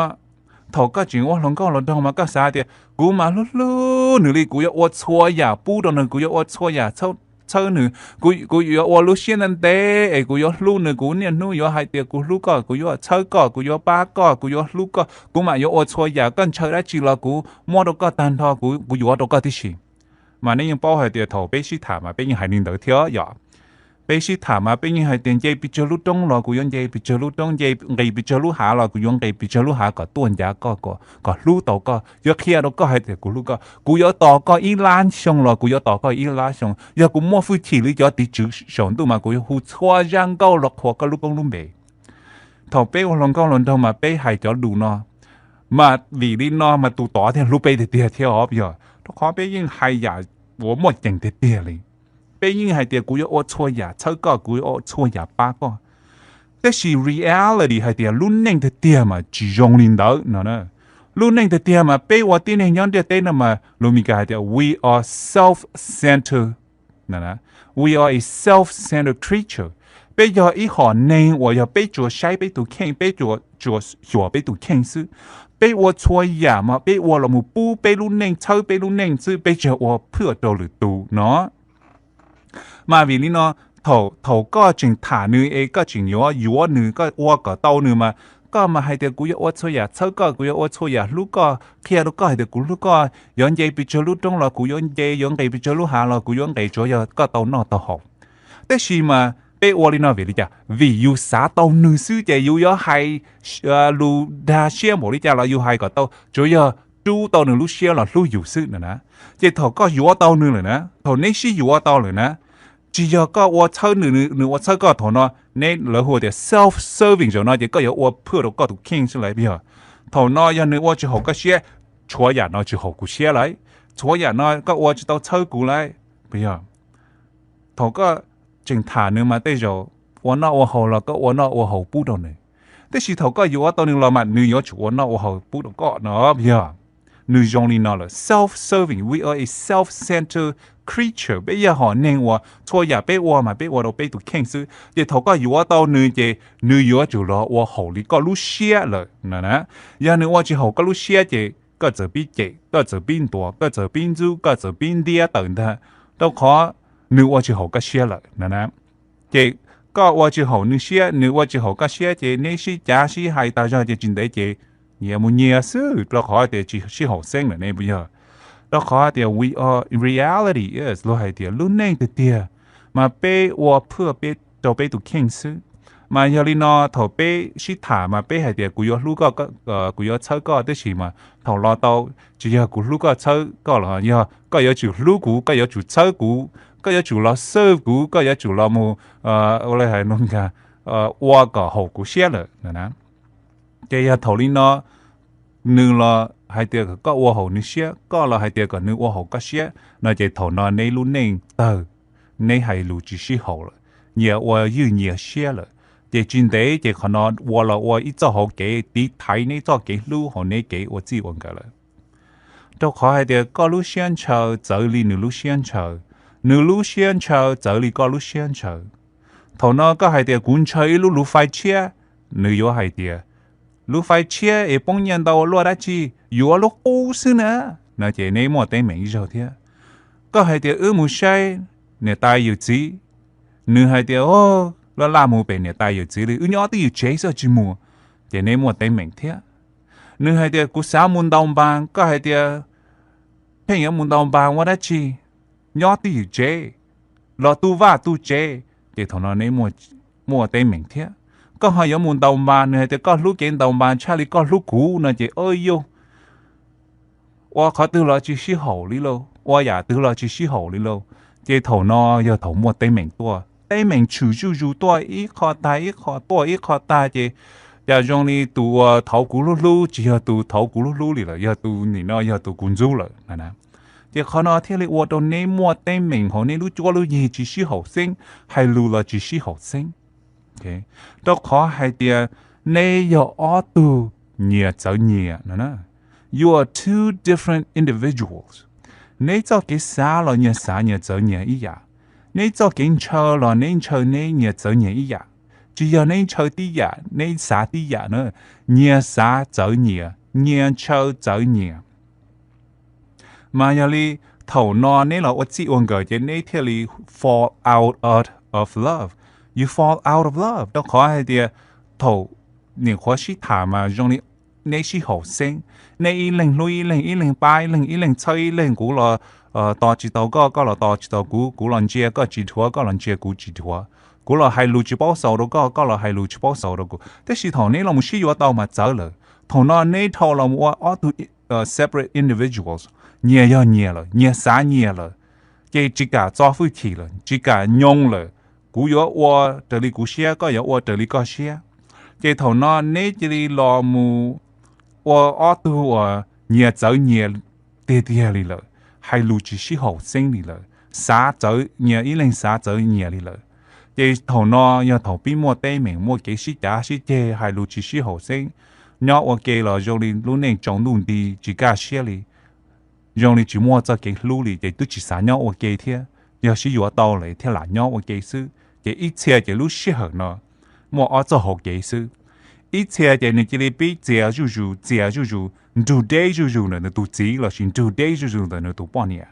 thaum koj tseem ua hluas nkauj hluas nraug mas koj xav tias kuv mas hlub hlub nws li, kuv yuav ua txhua yam pub rau nws, kuv yuav ua txhua yam txhawb nws, kuv yuav ua lub siab ntev ntev es kuv yuav hlub nws, kuv niaj hnub yuav hais tias kuv hlub koj, kuv yuav txhawb koj, kuv yuav pab koj, kuv yuav hlub koj, kuv mam yuav ua txhua yam, koj ntshaw dab tsi los kuv muab rau koj tag nrho, kuv yuav rau koj tib si. Mas nej yeej paub hais tias thaum peb sib tham mas peb yeej hais li ntawd thiab yom. Peb sib tham mas peb yeej hais tias nce pes tsawg lub roob los kuv yuav nce pes tsawg lub roob, nce nqis pes tsawg lub hav los kuv yuav nqis pes tsawg lub hav kom tuaj ncav koj, kom hlub tau koj, yuav qhia rau koj hais tias kuv hlub koj, kuv yuav tos koj ib lab xyoo los kuv yuav tos koj ib lab xyoo, yog kuv muaj hwj chim li cov tim tswv saum ntuj mas kuv yuav hu txhua zaj nkauj los qhuas koj lub koob lub npe. Thaum peb ua hluas nkauj hluas nraug mas peb hais cov lus no, mas vim li no mas tus tod thiaj hlub peb tiag tiag thiab os yog, rau qhov peb yeej hais yam uas muaj ceem tiag tiag li. Peb yeej hais tias kuv yuav ua txhua yam txhawb koj, kuv yuav ua txhua yam pab koj. Tab sis reality hais tias lub neej tiag tiag mas tsis zoo li ntawd no. Lub neej tiag tiag mas peb ua tib neeg nyob ntiaj teb no mas lus Mis Kas hais tias we are self-centered. We are a self-centered creature. Peb yog ib hom neeg uas yog peb tsuas saib peb tus kheej, peb tsuas xyuas peb tus kheej xwb. Peb ua txhua yam mas peb ua los mus pub peb lub neej, txhawb peb lub neej xwb, peb tsis ua phwj rau lwm tus no. Mas vim li no, thaum koj tseem tham nws es koj tseem yuav yuav nws, koj ua kom tau nws mas koj mas hais tias kuv yuav ua txhua yam txhawb koj, kuv yuav ua txhua yam hlub koj, qhia rau koj hais tias kuv hlub koj, yuav nce pes tsawg lub roob los kuv yuav nce, yuav nqis pes tsawg lub hav los kuv yuav nqis, tsuav yog koj tau noj tau haus. Tab sis mas peb ua li no vim li cas? Vim yus xav tau nws xwb ces yus yuav hais lus dag siab npaum li cas los yus hais kom tau, tsuav yog rub tau nws lub siab los hlub yus xwb no na. Ces thaum koj yuav tau nws lawm na, thaum neb sib yuav tau lawm na, tsis yog koj ua txhawb nws, nws ua txhawb koj, thaum no neb lawv hu tias self-serving zaum no ces koj yuav ua phwj rau koj tus kheej xwb lawm yog. Thaum no yog nws ua tsis haum koj siab, txhua yam no tsis haum kuv siab lawm, txhua yam no koj ua tsis tau txhawb kuv lawm, yog. Thaum koj tseem tham nws mas tej zaum ua noj ua haus los koj ua noj ua haus pub rau nws. Tab sis thaum koj yuav tau nws los mas nws yuav tsum ua noj ua haus pub rau koj no yog. Nws zoo li no lawm, self-serving, we are a self-centered creature, peb yog hom neeg uas txhua yam peb ua mas peb ua rau peb tus kheej xwb. Ces thaum koj yuav tau nws ces nws yuav tsum los ua haum li koj lub siab lawm no na. Yog nws ua tsis haum koj lub siab ces koj txawm pib cem, koj txawm pib ntuas, koj txawm pib ntxub, koj txawm pib ntiab tawm ntag, rau qhov nws ua tsis haum koj siab lawm no na. Ces koj ua tsis haum nws siab, nws ua tsis haum koj siab ces neb sib cav sib hais tas zog ces tsis ntev ces nyias mus nyias xwb, rau qhov tias tsis sib haum xeeb lawm ne puas yog? Rau qhov tias we are, reality is, luag hais tias lub neej tiag tiag mas peb ua phwj peb rau peb tus kheej xwb. Mas yog li no thaum peb sib tham mas peb hais tias kuv yuav hlub koj, kuv yuav txhawb koj, tab sis mas thaum los tau tsis yog kuv hlub koj txhawb koj los yog koj yuav tsum hlub kuv, koj yuav tsum txhawb kuv, koj yuav tsum los serve kuv, koj yuav tsum los mus ua li hais no, ua kom haum kuv siab lawm. Ces yog thaum li no nws los hais tias koj ua haum nws siab, koj los hais tias kom nws ua haum koj siab no ces thaum no neb lub neej tawg, neb hais lus tsis sib haum lawm, nyias ua ywj nyias siab lawm. Ces tsis ntev ces qhov no ua los ua ib txoj hauv kev tiv thaiv neb txoj kev hlub hauv neb kev ua txij ua nkawm lawm. Rau qhov hais tias koj lub siab ntshaw txawv li nws lub siab ntshaw, nws lub siab ntshaw txawv li koj lub siab ntshaw. Thaum no koj hais tias kuv ntshaw ib lub luv fais tshiab, nws yuav hais tias luv fais tshiab es poob nyiaj ntau ua luaj dab tsi, yuav lub qub xwb na, no ces neb muaj teeb meem ib zaug thiab. Koj hais tias wb mus saib niam tais yawm txiv, nws hais tias o, laj laj mus pem niam tais yawm txiv li, wb nyob twj ywm tsev xwb tsis mus, ces neb muaj teeb meem thiab. Nws hais tias kuv xav mus ntaus npas, koj hais tias pheej yuav mus ntaus npas ua dab tsi, nyob twj ywm tsev los tu vaj tu tsev, ces thaum no neb muaj teeb meem thiab. Koj ho yuav mus ntaus npas, nws hais tias koj hlub kev ntaus npas tshaj li koj hlub kuv no ces o yog ua qhov twg los tsis sib haum li lauj, ua yam twg los tsis sib haum li lauj. Ces thaum no yog thaum muaj teeb meem tuaj, teeb meem tshwm zuj zus tuaj ib qho tag ib qho tuaj ib qho tag ces cas zoo li tus uas thaud kuv hlub hlub tsis yog tus thaud kuv hlub hlub li lawm, yog tus nim no yog tus kuv ntxub lawm na. Ces qhov no thiaj li ua rau neb muaj teeb meem hauv neb lub cuab lub yig tsis sib haum xeeb, hais lus los tsis sib haum xeeb. Rau qhov hais tias neb yog ob tug nyias txawv nyias no na. You are two different individuals. Neb txoj kev xav los nyias xav nyias txawv nyias ib yam. Neb txoj kev ntshaw los neb ntshaw neb nyias txawv nyias ib yam. Tsis yog neb ntshaw tib yam neb xav tib yam na, nyias xav txawv nyias, nyias ntshaw txawv nyias. Mas yog li thaum no neb los ua txij ua nkawm ces neb thiaj li fall out of love. You fall out of love rau qhov hais tias thaum nyuam qhuav sib tham mas zoo li neb sib haum xeeb, neb ib leeg hlub ib leeg, ib leeg pab ib leeg, ib leeg txhawb ib leeg, kuv los tos tsis tau koj, koj los tos tsis tau kuv, kuv los ntsia koj tsis dhuav, koj los ntsia kuv tsis dhuav, kuv los hais lus tsis paub xaus rau koj, koj los hais lus tsis paub xaus rau kuv. Tab sis thaum neb los mus sib yuav tau mas txawv lawm. Thaum no neb dhau los mus ua ob tug separate individuals, nyias yog nyias lawm, nyias xav nyias lawm, ces tsis kam txo hwj chim lawm, tsis kam nyoo lawm. Kuv yuav ua raws li kuv siab, koj yuav ua raws li koj siab. Ces thaum no neb cia li los mus ua ob tug uas nyias txawv nyias tiag tiag li lawm, hais lus tsis sib haum xeeb li lawm, xav txawv nyias, ib leeg xav txawv nyias li lawm. Ces thaum no yog thaum pib muaj teeb meem, muaj kev sib cav sib ceg, hais lus tsis sib haum xeeb, nyob ua ke los zoo li lub neej tsaus ntuj nti tsis kaj siab li, zoo li tsis muaj txoj kev hlub li ces twb tsis xav nyob ua ke thiab. Yog sib yuav tau lawm thiaj lam nyob ua ke xwb. Ces ib txhia ces lub sij hawm no muaj ob txoj hauv kev xwb. Ib txhia ces nws cia li pib txias zuj zus, txias zuj zus, nrug deb zuj zus ntawm nws tus txiv lossis nrug deb zuj zus ntawm nws tus poj niam.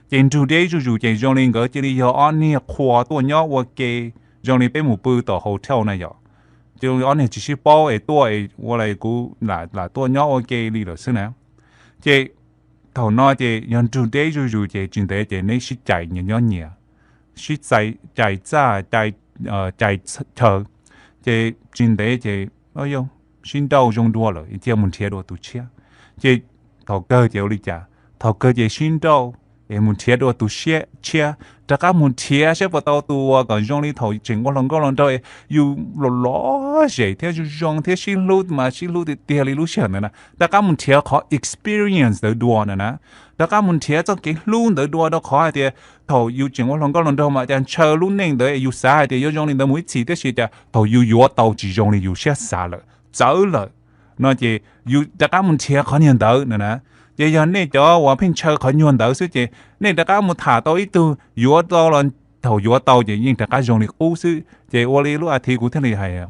Ces nrug deb zuj zus ces zoo li nkawd cia li yog ob niag qhua tuaj nyob ua ke, zoo li peb mus pw tom hotel na yom. Ces ob niag tsis sib paub es tuaj es ua li kuv lam tuaj nyob ua ke li lawm xwb na. Ces thaum no ces yog nrug deb zuj zus ces tsis ntev ces neb sib cais nyias nyob nyias, sib cais txaj, cais chaw, ces tsis ntev ces sib nrauj zoo dua lawm cia mus nrhiav dua tus tshiab. Ces thaum kawg ces ua li cas? Thaum kawg ces sib nrauj es mus nrhiav dua tus tshiab, rov qab mus nrhiav saib puas tau tus uas kom zoo li thaum tseem ua hluas nkauj hluas nraug, yus los los zem thiab zoo zoo thiab sib hlub mas sib hlub tiag tiag li lub sij hawm ntawd na. Rov qab mus nrhiav qhov experience ntawd dua na na. Rov qab mus nrhiav txoj kev hlub ntawd dua rau qhov hais tias thaum yus tseem ua hluas nkauj hluas nraug mas cas ntshaw lub neej ntawd es yus xav hais tias yuav zoo li ntawd mus ib txhis, tab sis cas thaum yus yuav tau tsis zoo li yus siab xav lawm, txawv lawm no ces yus rov qab mus nrhiav qhov nyuag ntawd na na. Ces yog nej cov uas pheej ntshaw qhov nyuag ntawd xwb ces nej rov qab mus tham tau ib tug yuav tau los thaum yuav tau ces yeej rov qab zoo li qub xwb. Ces ua li lub a thiv kuv thiaj li hais,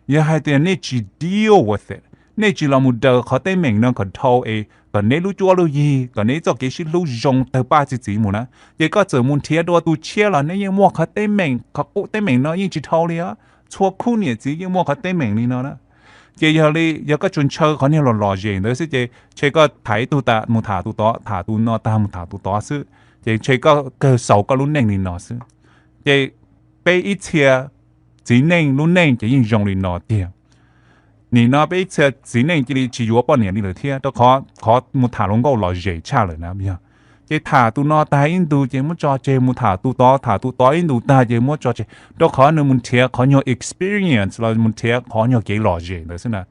yog hais tias nej tsis deal with it, nej tsis los mus daws qhov teeb meem no kom dhau es kom neb lub cuab lub yig, kom neb txoj kev sib hlub zoo tawg paj txi txiv mus na, ces koj txawm mus nrhiav dua tus tshiab los neb yeej muaj qhov teeb meem, qhov qub teeb meem no yeej tsis dhau li os. Txhua khub niam txiv yeej muaj qhov teeb meem li no na. Ces yog li yog koj tsuas ntshaw qhov niag los lom zem ntawd xwb ces ntshe koj tham ib tug tas mus tham tus tod, tham tus no tag mus tham tus tod xwb, ces ntshe koj kawg xaus koj lub neej li no xwb. Ces peb ib txhia txiv neej lub neej ces yeej zoo li no tiag. Nim no peb ib txhia txiv neej cia li tsis yuav poj niam li lawm thiab rau qhov qhov mus tham hluas nkauj lom zem tshaj lawm na yog. Ces tham tus no tag ib ntus ces muab tso tseg, mus tham tus tod, tham tus tod ib ntus tag ces muab tso tseg rau qhov nws mus nrhiav qhov nyuag experience los mus nrhiav qhov nyuag kev lom zem ntawd xwb na.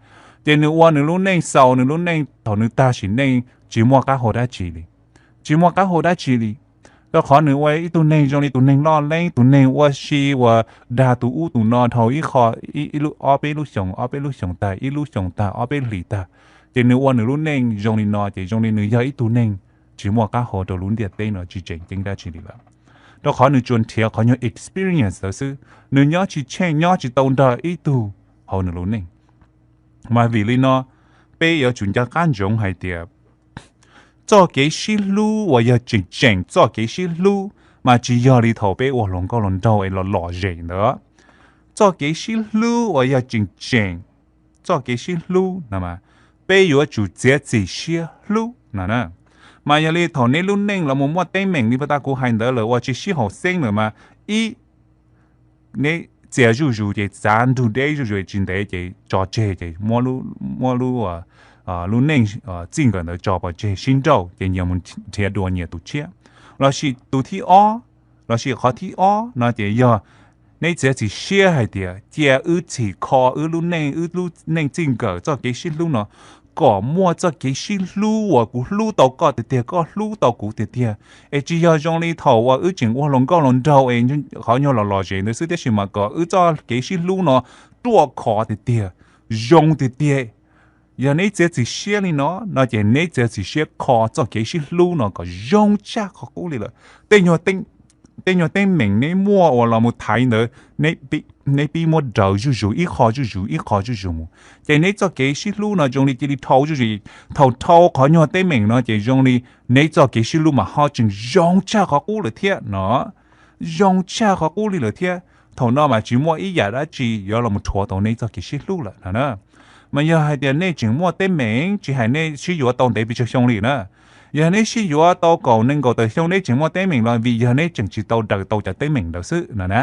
Ces nws ua nws lub neej xaus nws lub neej thaum nws tag sim neej tsis muaj qab hau dab tsi li, tsis muaj qab hau dab tsi li. Rau qhov nws ua ib tug neeg zoo li tus neeg loj leeb, tus neeg ua si uas dag tus ub tus no dhau ib qho, ib lub ob peb lub xyoos, ob peb lub xyoos tag, ib lub xyoos tag, ob peb hlis tag. Ces nws ua nws lub neej zoo li no ces zoo li nws yog ib tug neeg tsis muaj qab hau rau lub ntiaj teb no, tsis tseem ceeb dab tsi li lawm. Rau qhov nws tsuas nrhiav qhov nyuag experience ntawd xwb, nws nyob tsis tsheej, nyob tsis tau nrog ib tug hauv nws lub neej. Mas vim li no, peb yuav tsum nco qab ntsoov hais tias txoj kev sib hlub uas yog tseem tseem txoj kev sib hlub mas tsis yog li thaum peb ua hluas nkauj hluas nraug es los lom zem ntawd. Txoj kev sib hlub uas yog tseem tseem txoj kev sib hlub no, peb yuav tsum txiav txim siab hlub no na. Mas yog li thaum neb lub neej los mus muaj teeb meem li pas tas kuv hais ntawd lawm uas tsis sib haum xeeb lawm mas ib, neb txias zuj zus ces txav nrug deb zuj zus tsis ntev ces tso tseg ces muab lub, lub neej txij nkawm ntawd tso pov tseg sib nrauj ces nyias mus nrhiav dua nyias tus tshiab. Lossis tus thib ob, Lossis qhov thib ob no ces yog neb txiav txim siab hais tias cia wb txhim kho wb lub neej, wb lub neej txij nkawm txoj kev sib hlub no kom muaj txoj kev sib hlub uas kuv hlub tau koj tiag tiag, koj hlub tau kuv tiag tiag. Es tsis yog zoo li thaum uas wb tseem ua hluas nkauj hluas nraug es qhov nyuag los lom zem ntawd xwb, tiam sis mas kom wb txoj kev sib hlub no ruaj khov tiag tiag, zoo tiag tiag. Yog neb txiav txim siab li no no ces neb txiav txim siab kho txoj kev sib hlub no kom zoo tshaj qhov qub li lawm. Tej nyuag teeb meem neb muaj uas los mus thaiv ntawd, neb pib muab daws zuj zus ib qho zuj zus ib qho zuj zus mus, ces neb txoj kev sib hlub no zoo li cia li dhau zuj zus. Thaum dhau qhov nyuag teeb meem no ces zoo li neb txoj kev sib hlub mas ho tseem zoo tshaj qhov qub lawm thiab no, zoo tshaj qhov qub li lawm thiab. Thaum no mas tsis muaj ib yam dab tsi yuav los rhuav tau neb txoj kev sib hlub lawm no na. Mas yog hais tias nej tseem muaj teeb meem, tsis hais nej sib yuav tau ntev pes tsawg xyoo li na, yog neb sib yuav tau kaum nees nkaum tawm xyoo neb tseem muaj teeb meem los vim yog neb tseem tsis tau daws tau cov teeb meem ntawd xwb no na.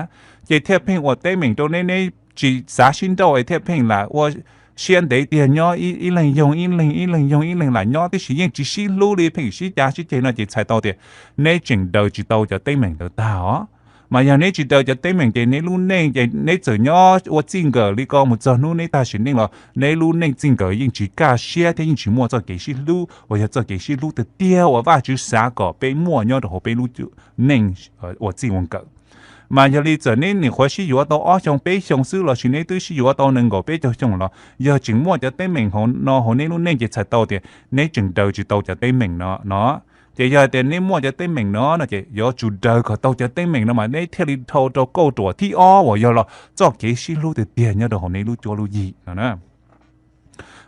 Ces thiaj pheej ua teeb meem rau neb, neb tsis xav sib nrauj es thiaj pheej lam ua siab ntev tiag, nyob ib leeg yoog ib leeg, ib leeg yoog ib leeg lam nyob, tiam sis yeej tsis sib hlub li, pheej sib cav sib ceg no ces txhais tau tias neb tseem daws tsis tau cov teeb meem ntawd tag os. Mas yog neb tsis daws cov teeb meem ces neb lub neej ces neb txawm nyob ua txij nkawm li ko mus txog hnub neb tag sim neej los neb lub neej txij nkawm yeej tsis kaj siab thiab yeej tsis muaj txoj kev sib hlub uas yog txoj kev sib hlub tiag tiag uas Vajtswv xav kom peb muaj nyob rau hauv peb lub neej ua txij ua nkawm. Mas yog li txawm neb nyuam qhuav sib yuav tau ob xyoo peb xyoo xwb lossis neb twb sib yuav tau nees nkaum peb caug xyoo los yog tseem muaj cov teeb meem hauv no hauv neb lub neej ces txhais tau tias neb tseem daws tsis tau cov teeb meem no no. Ces yog tias neb muaj cov teeb meem no no ces yuav tsum daws kom tau cov teeb meem no mas neb thiaj li dhau rau kauj ruam thib ob uas yog los txoj kev sib hlub tiag tiag nyob rau hauv neb lub cuab lub yig no na.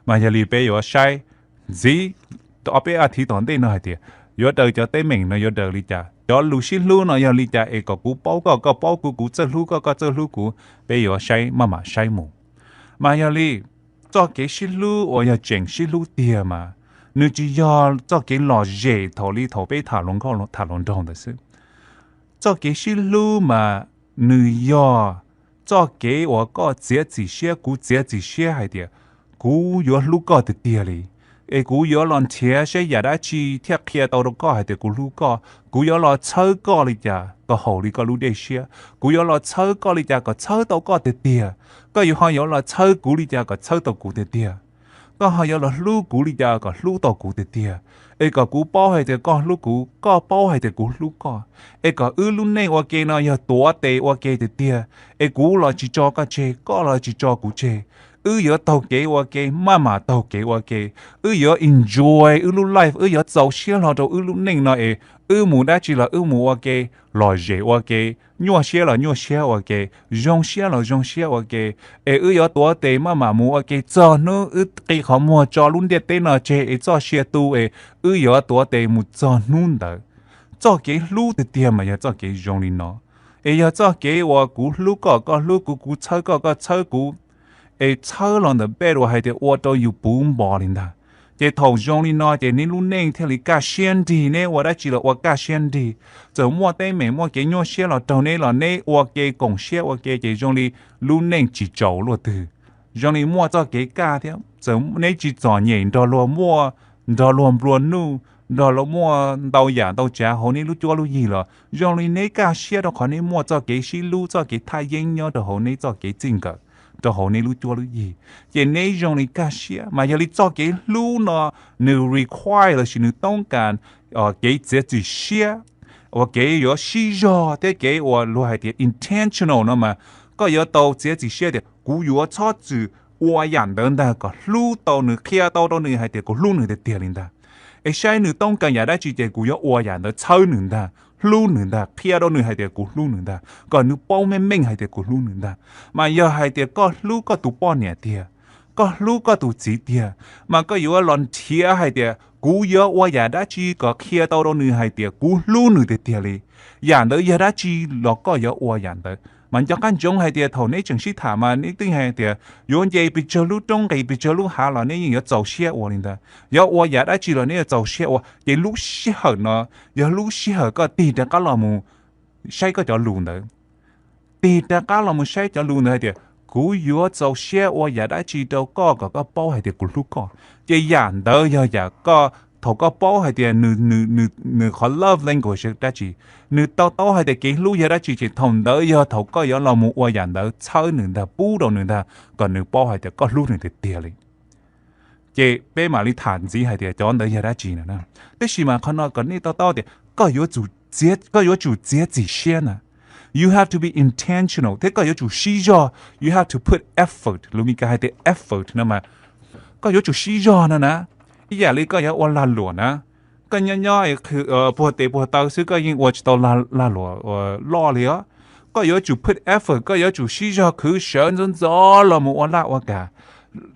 Mas yog li peb yuav saib ntxiv ob peb a thiv tom ntej no hais tias yuav daws cov teeb meem no yuav daws li cas, cov lus sib hlub no yog li cas es kom kuv paub koj, koj paub kuv, kuv txawj hlub koj, koj txawj hlub kuv, peb yuav saib maj mam saib mus. Mas yog li txoj kev sib hlub uas yog tseem sib hlub tiag mas nws tsis yog txoj kev lom zem thaum li thaum peb tham hluas nraug ntawd xwb. Txoj kev sib hlub mas nws yog txoj kev uas koj txiav txim siab, kuv txiav txim siab hais tias kuv yuav hlub koj tiag tiag li, es kuv yuav los nrhiav saib yam dab tsi thiaj qhia tau rau koj hais tias kuv hlub koj, kuv yuav los txhawb koj li cas kom haum li koj lub dej siab, kuv yuav los txhawb koj li cas kom txhawb tau koj tiag tiag, koj yuav ho yuav los txhawb kuv li cas kom txhawb tau kuv tiag tiag, koj ho yuav los hlub kuv li cas kom hlub tau kuv tiag tiag, es kom kuv paub hais tias koj hlub kuv, koj paub hais tias kuv hlub koj, es kom wb lub neej ua ke no yog tuav tes ua ke tiag tiag, es kuv los tsis tso koj tseg, koj los tsis tso kuv tseg. Wb yuav taug kev ua ke, maj mam taug kev ua ke. Wb yuav enjoy wb lub life, wb yuav txaus siab hlo rau wb lub neej no es wb mus dab tsi los wb mus ua ke, lom zem ua ke, nyuaj siab los nyuaj siab ua ke, zoo siab los zoo siab ua ke, es wb yuav tuav tes maj mam mus ua ke txog hnub wb qi qhov muag tso lub ntiaj teb no tseg es txoj sia tu es wb yuav tuav tes mus txog hnub ntawd. Txoj kev hlub tiag tiag mas yog txoj kev zoo li no, es yog txoj kev uas kuv hlub koj, koj hlub kuv, kuv txhawb koj, koj txhawb kuv, es txhawb los ntawm peb uas hais tias ua rau yus puv npo li ntag. Ces thaum zoo li no ces neb lub neej thiaj li kaj siab nrig, neb ua dab tsi los ua kaj siab nrig. Txawm muaj teeb meem muaj kev nyuaj siab los raug neb los neb ua ke koom siab ua ke ces zoo li lub neej tsis tsaus luaj twg, zoo li muaj txoj kev kaj thiab. Txawm neb tsis txom nyem nrog luag muaj, nrog luag nplua nuj, nrog luag muaj ntau yam ntau tsav hauv neb lub cuab lub yig los zoo li neb kaj siab rau qhov neb muaj txoj kev sib hlub, txoj kev thaj yeeb nyob rau hauv neb txoj kev txij nkawm rau hauv neb lub cuab lub yig, ces neb zoo li kaj siab. Mas yog li txoj kev hlub no nws require lossis nws toob kas kev txiav txim siab, uas kev yuav sib zog thiab kev uas luag hais tias intentional no mas koj yuav tau txiav txim siab tias kuv yuav txhob txwm ua yam ntawd ntag kom hlub tau nws, qhia tau rau nws hais tias kuv hlub nws tiag tiag li ntag. Es saib nws toob kas yam dab tsi ces kuv yuav ua yam ntawd txhawb nws ntag, hlub nws ntag, qhia rau nws hais tias kuv hlub nws ntag, kom nws paub meej meej hais tias kuv hlub nws ntag. Mas yog hais tias koj hlub koj tus poj niam tiag, koj hlub koj tus txiv tiag, mas koj yuav los nrhiav hais tias kuv yuav ua yam dab tsi kom qhia tau rau nws hais tias kuv hlub nws tiag tiag li. Yam ntawd yog dab tsi los koj yuav ua yam ntawd. Mas nco qab ntsoov hais tias thaum neb tseem sib tham mas neb twb hais tias yuav nce pes tsawg lub roob nqis pes tsawg lub hav los neb yeej yuav txaus siab ua li ntag. Yuav ua yam dab tsi los neb yuav txaus siab ua. Ces lub sij hawm no yog lub sij hawm koj tig rov qab los mus saib koj cov lus ntawd. Tig rov qab los mus saib cov lus ntawd hais tias kuv yuav txaus siab ua yam dab tsi rau koj kom koj paub hais tias kuv hlub koj. Ces yam ntawd yog yam koj thaum koj paub hais tias nws, nws, nws, nws qhov love language yog dab tsi, nws to taub hais tias kev hlub yog dab tsi, ces thaum ntawd yog thaum koj yuav los mus ua yam ntawd txhawb nws ntag, pub rau nws ntag, kom nws paub hais tias koj hlub nws tiag tiag li. Ces peb mam li tham ntxiv hais tias cov ntawd yog dab tsi no na. Tab sis mas qhov no kom nej to taub tias koj yuav tsum txiav, koj yuav tsum txiav txim siab na. You have to be intentional, thiab koj yuav tsum siv zog. You have to put effort. Lus Mis Kas hais tias effort no mas koj yuav tsum siv zog no na. Ib yam li koj yuav ua lag luam na, koj nyob nyob puag tes puag taw xwb koj yeej ua tsis tau lag luam loj li os. Koj yuav tsum put effort, koj yuav tsum siv zog khwv sawv ntxov ntxov los mus ua laj ua kam.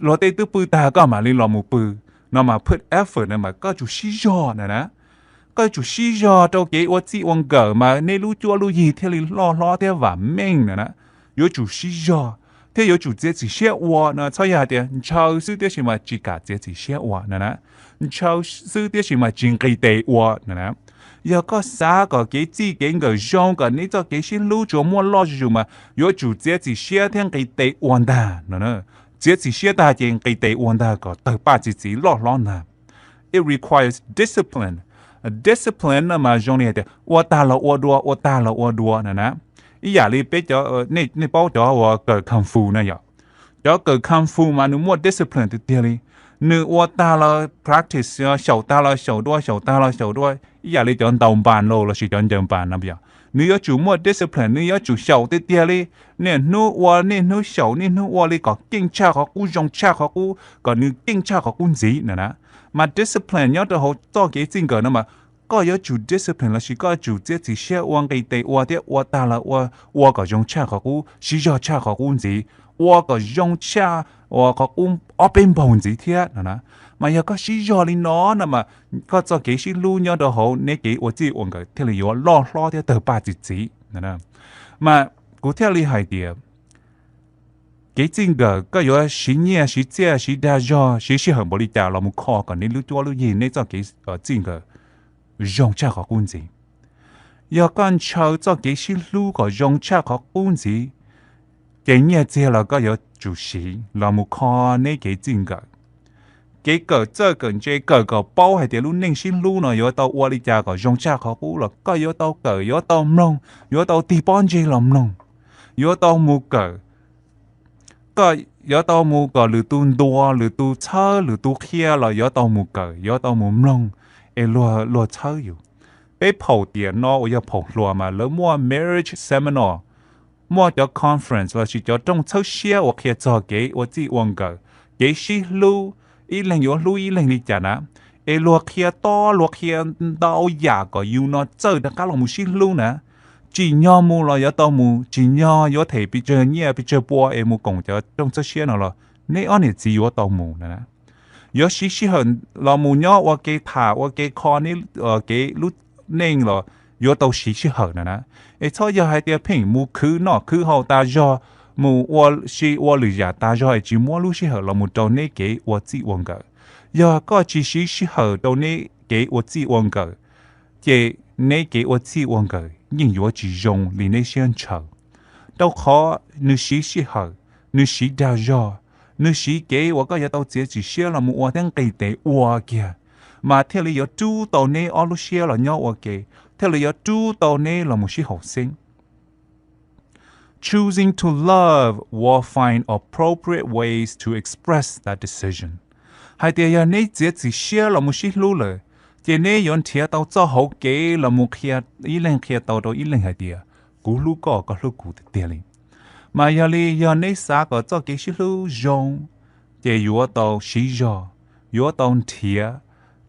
Luag tej twb pw tag koj mam li los mus pw, no mas put effort no mas koj tsum siv zog na na. Koj yuav tsum siv zog rau kev ua txij ua nkawm mas nej lub cuab lub yig thiaj li loj hlob thiab vam meej na na. Yuav tsum siv zog thiab yuav tsum txiav txim siab ua no, txhob yog hais tias ntshaw xwb tiam sis mas tsis kam txiav txim siab ua na na. Ntshaw xwb tiam sis mas tsis nqis tes ua na na. Yog koj xav kom kev txij kev nkawm zoo, kom nej txoj kev sib hlub tsuas muaj loj zuj zus mas yuav tsum txiav txim siab thiab nqis tes ua ntag no. Txiav txim siab tag ces nqis tes ua ntag kom tawg paj txi txiv loj hlob ntag. It requires discipline. Discipline no mas zoo li hais tias ua tag los ua dua, ua tag los ua dua na na. Ib yam li peb cov, nej paub cov uas kawm kung fu na yom. Cov kawm kung fu mas nws muaj discipline tiag tiag li. Nws ua tag los practice, xyaum tag los xyaum dua, xyaum tag los xyaum dua, ib yam li cov ntaus npas los lossis cov ncaws npas no yom. Nws yuav tsum muaj discipline, nws yuav tsum xyaum tiag tiag li. Niaj hnub ua, niaj hnub xyaum, niaj hnub ua li kom keej tshaj qhov qub, zoo tshaj qhov qub, kom nws keej tshaj qhov qub ntxiv na na. Mas discipline nyob rau hauv txoj kev txij nkawm no mas koj yuav tsum discipline lossis koj yuav tsum txiav txim siab ua, nqis tes ua thiab ua tag los ua, ua kom zoo tshaj qhov qub, siv zog tshaj qhov qub ntxiv, ua kom zoo tshaj uas qhov qub ob peb npaug ntxiv thiab no na. Mas yog koj siv zog li no no mas koj txoj kev sib hlub nyob rau hauv neb kev ua txij ua nkawm thiaj li yuav loj hlob thiab tawg paj txi txiv. Mas kuv thiaj li hais tias kev txij nkawm koj yuav siv nyiaj siv txiaj siv dag zog siv sij hawm npaum li cas los mus kho kom neb lub cuab lub yig neb txoj kev txij nkawm zoo tshaj qhov qub ntxiv. Yog koj ntshaw txoj kev sib hlub kom zoo tshaj qhov qub ntxiv, ces nyiaj txiag los koj yuav tsum siv los mus kho neb kev txij nkawm. Kev kawm txawj kawm ntse kawm kom paub hais tias lub neej sib hlub no yuav tau ua li cas kom zoo tshaj qhov qub los koj yuav tau kawm, yuav tau mloog, yuav tau tig pob ntseg los mloog, yuav tau mus kawm. Koj yuav tau mus kom lwm tus ntuas, lwm tus txhawb, lwm tus qhia los yuav tau mus kawm, yuav tau mus mloog es luag txhawb yus. Peb phaum tiam no uas yog phaum hluas mas lawv muaj marriage seminar, muaj cov conference lossis cov rooj txhawb siab uas qhia txog kev ua txij ua nkawm, kev sib hlub, ib leeg yuav hlub ib leeg li cas na. Es luag qhia tob luag qhia ntau yam kom yus no txawj rov qab los mus sib hlub na. Tsim nyog mus los yuav tau mus, tsim nyog yuav them pes tsawg nyiaj pes tsawg pua es mus koom cov rooj txhawb siab no los neb ob niam txiv yuav tau mus na. Yuav siv sij hawm los mus nyob ua ke tham ua ke kho neb kev lub neej los yuav tau siv sij hawm na na. Es txhob yog hais tias pheej mus khwv noj khwv haus tas zog, mus ua si ua lwm yam tas zog es tsis muab lub sij hawm los mus rau neb kev ua txij ua nkawm. Yog koj tsis siv sij hawm rau neb kev ua txij ua nkawm, ces neb kev ua txij ua nkawm yeej yuav tsis zoo li neb siab ntshaw. Rau qhov nws siv sij hawm, nws siv dag zog, nws siv kev uas koj yuav tau txiav txim siab los mus ua thiab nqis tes ua kiag, mas thiaj li yuav rub tau neb ob lub siab los nyob ua ke, thiaj li yuav rub tau neb los mus sib haum xeeb. Choosing to love will find appropriate ways to express that decision. Hais tias yog neb txiav txim siab los mus sib hlub lawm, ces neb yuav nrhiav tau txoj hauv kev los mus qhia, ib leeg qhia tau rau ib leeg hais tias kuv hlub koj, koj hlub kuv tiag tiag li. Mas yog li yog neb xav kom txoj kev sib hlub zoo, ces yuav tau siv zog, yuav tau nrhiav,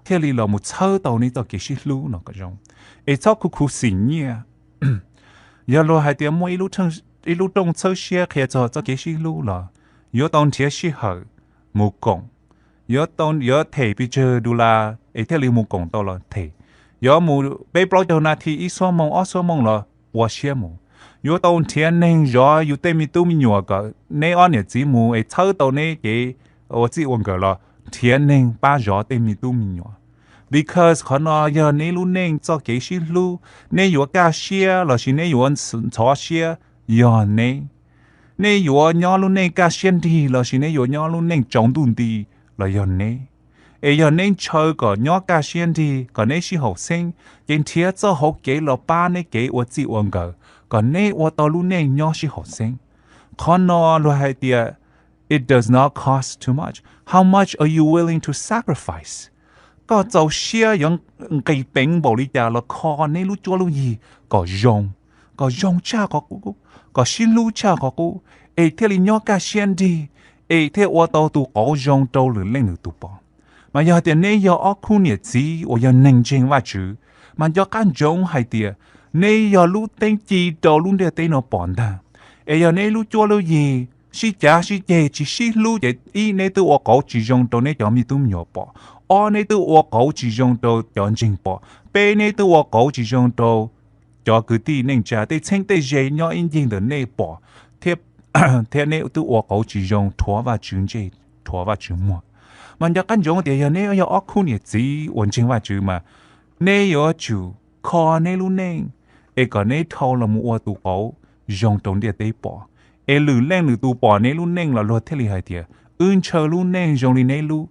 thiaj li los mus txhawb tau neb txoj kev sib hlub no kom zoo. Es txhob khuv khuv xim nyiaj. Yog luag hais tias muaj ib lub rooj txhawb siab qhia txog txoj kev sib hlub los yuav tau nrhiav sij hawm mus koom, yuav them pes tsawg dollar es thiaj li mus koom tau los them. Yuav mus peb plaub caug nas this, ib xuab moos ob xuab moos los ua siab mus. Yuav tau nrhiav neeg zov yus tej me tub me nyuam kom neb ob niam txiv mus es txhawb tau neb kev ua txij ua nkawm los nrhiav neeg pab zov tej me tub me nyuam. Because qhov no yog neb lub neej txoj kev sib hlub, neb yuav kaj siab lossis neb yuav ntxhov siab yog neb. Neb yuav nyob lub neej kaj siab nrig lossis neb yuav nyob lub neej tsaus ntuj nti los yog neb. Es yog neb ntshaw kom nyob kaj siab nrig kom neb sib haum xeeb, ces nrhiav txoj hauv kev los pab neb kev ua txij ua nkawm kom neb ua tau lub neej nyob sib haum xeeb. Qhov no luag hais tias it does not cost too much. How much are you willing to sacrifice? Koj txaus siab yuav nqis peev npaum li cas los kho neb lub cuab lub yig kom zoo, kom zoo tshaj qhov qub, kom sib hlub tshaj qhov qub, es thiaj li nyob kaj siab nrig, es thiaj ua tau tus qauv zoo rau lwm leej lwm tus pom. Mas yog tias neb yog ob khub niam txiv uas yog neeg ntseeg Vajtswv, mas nco qab ntsoov hais tias neb yog lub teeb ci rau lub ntiaj teb no pom ntag. Es yog neb lub cuab lub yig sib cav sib ceg tsis sib hlub ces ib, neb twb ua qauv tsis zoo rau neb cov me tub me nyuam pom. Ob, neb twb ua qauv tsis zoo rau cov ntseeg pom. Peb, neb twb ua qauv tsis zoo rau cov kwv tij neej tsa, tej txheeb tej ze nyob ib ncig ntawm nej pom, thiab neb twb ua qauv tsis zoo rhuav Vajtswv ntsej, rhuav Vajtswv muag. Mas nco qab ntsoov tias yog neb yog ob khub niam txiv uas ntseeg Vajtswv mas neb yuav tsum kho neb lub neej, es kom neb dhau los mus ua tus qauv zoo rau ntiaj teb pom, es lwm leej lwm tus pom neb lub neej los luag thiaj li hais tias wb ntshaw lub neej zoo li neb lub.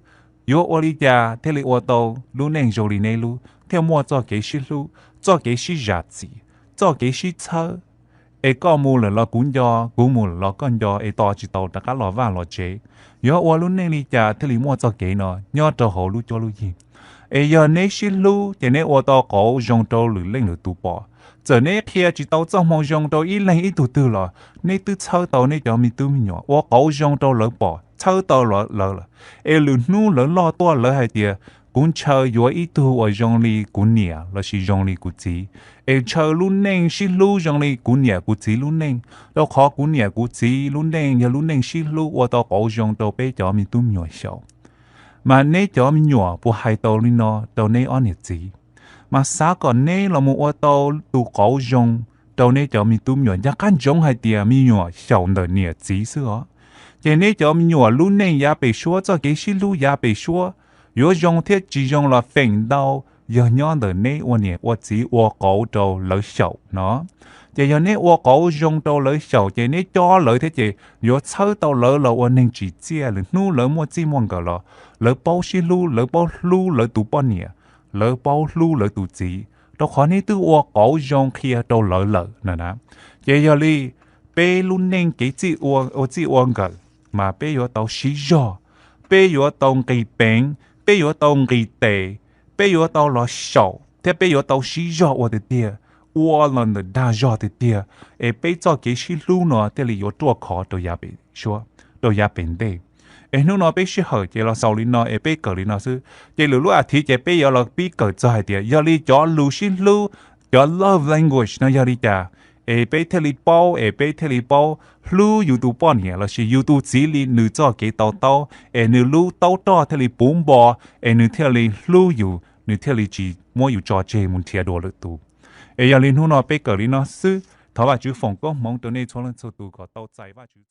Yuav ua li cas thiaj li ua tau lub neej zoo li neb lub, thiaj muaj txoj kev sib hlub, txoj kev sib zam txim, txoj kev sib txhawb, es koj mus lawm los kuv nco, kuv mus lawm los koj nco, es tos tsis tau rov qab los vaj los tsev. Yuav ua lub neej li cas thiaj li muaj txoj kev no nyob rau hauv lub cuab lub yig? Es yog neb sib hlub ces neb ua tau qauv zoo rau lwm leej lwm tus pom. Txawm neb qhia tsis tau txoj moo zoo rau ib leeg ib tug twg los neb twb txhawb tau neb cov me tub me nyuam, ua qauv zoo rau lawv pom, txhawb tau lawv lawm. Es lwm hnub lawv loj tuaj lawv hais tias kuv ntshaw yuav ib tug uas zoo li kuv niam lossis zoo li kuv txiv. Es ntshaw lub neej sib hlub zoo li kuv niam kuv txiv lub neej, rau qhov kuv niam kuv txiv lub neej yog lub neej sib hlub ua tau qauv zoo rau peb cov me tub me nyuam xyaum. Mas neb cov me nyuam puas hais tau li no rau neb ob niam txiv? Mas xav kom neb los mus ua tau tus qauv zoo rau neb cov me tub me nyuam, nco qab ntsoov hais tias me nyuam xyaum ntawm niam txiv xwb os. Ces neb cov me nyuam lub neej yav pem suab, txoj kev sib hlub yav pem suab, yuav zoo thiab tsis zoo los feem ntau yog nyob ntawm neb ua niam ua txiv ua qauv rau lawv xyaum no. Ces yog neb ua qauv zoo rau lawv xyaum ces neb cob lawv thiab ces yuav txhawb tau lawv los ua neeg tsim txiaj, lwm hnub lawv muaj txij muaj nkawm los lawv paub sib hlub, lawv paub hlub lawv tus poj niam, lawv paub hlub lawv tus txiv, rau qhov neb twb ua qauv zoo qhia rau lawv lawm na. Ces yog li peb lub neej kev txij ua, ua txij ua nkawm, mas peb yuav tau siv zog, peb yuav tau nqis peev, peb yuav tau nqis tes, peb yuav tau los xyaum thiab peb yuav tau siv zog ua tiag tiag, ua los ntawm dag zog tiag tiag, es peb txoj kev sib hlub no thiaj li yuav ruaj khov rau yav pem ntej. Es hnub no peb sij hawm ces los xaus li no es peb kawm li no xwb. Ces lwm lub as thiv ces peb yuav los pib kawm txog hais tias yog li cov lus sib hlub, cov love language no yog li cas, es peb thiaj li paub, es peb thiaj li paub hlub yus tus poj niam lossis yus tus txiv li nws txoj kev to taub, es nws lub taub roj thiaj li puv npo, es nws thiaj li hlub yus, nws thiaj li tsis muab yus tso tseg mus nrhiav dua lwm tus. Es yog li hnub no peb kawm li no xwb, thov Vajtswv foom koob hmoov rau nej txhua leej txhua tus kom tau txais Vajtswv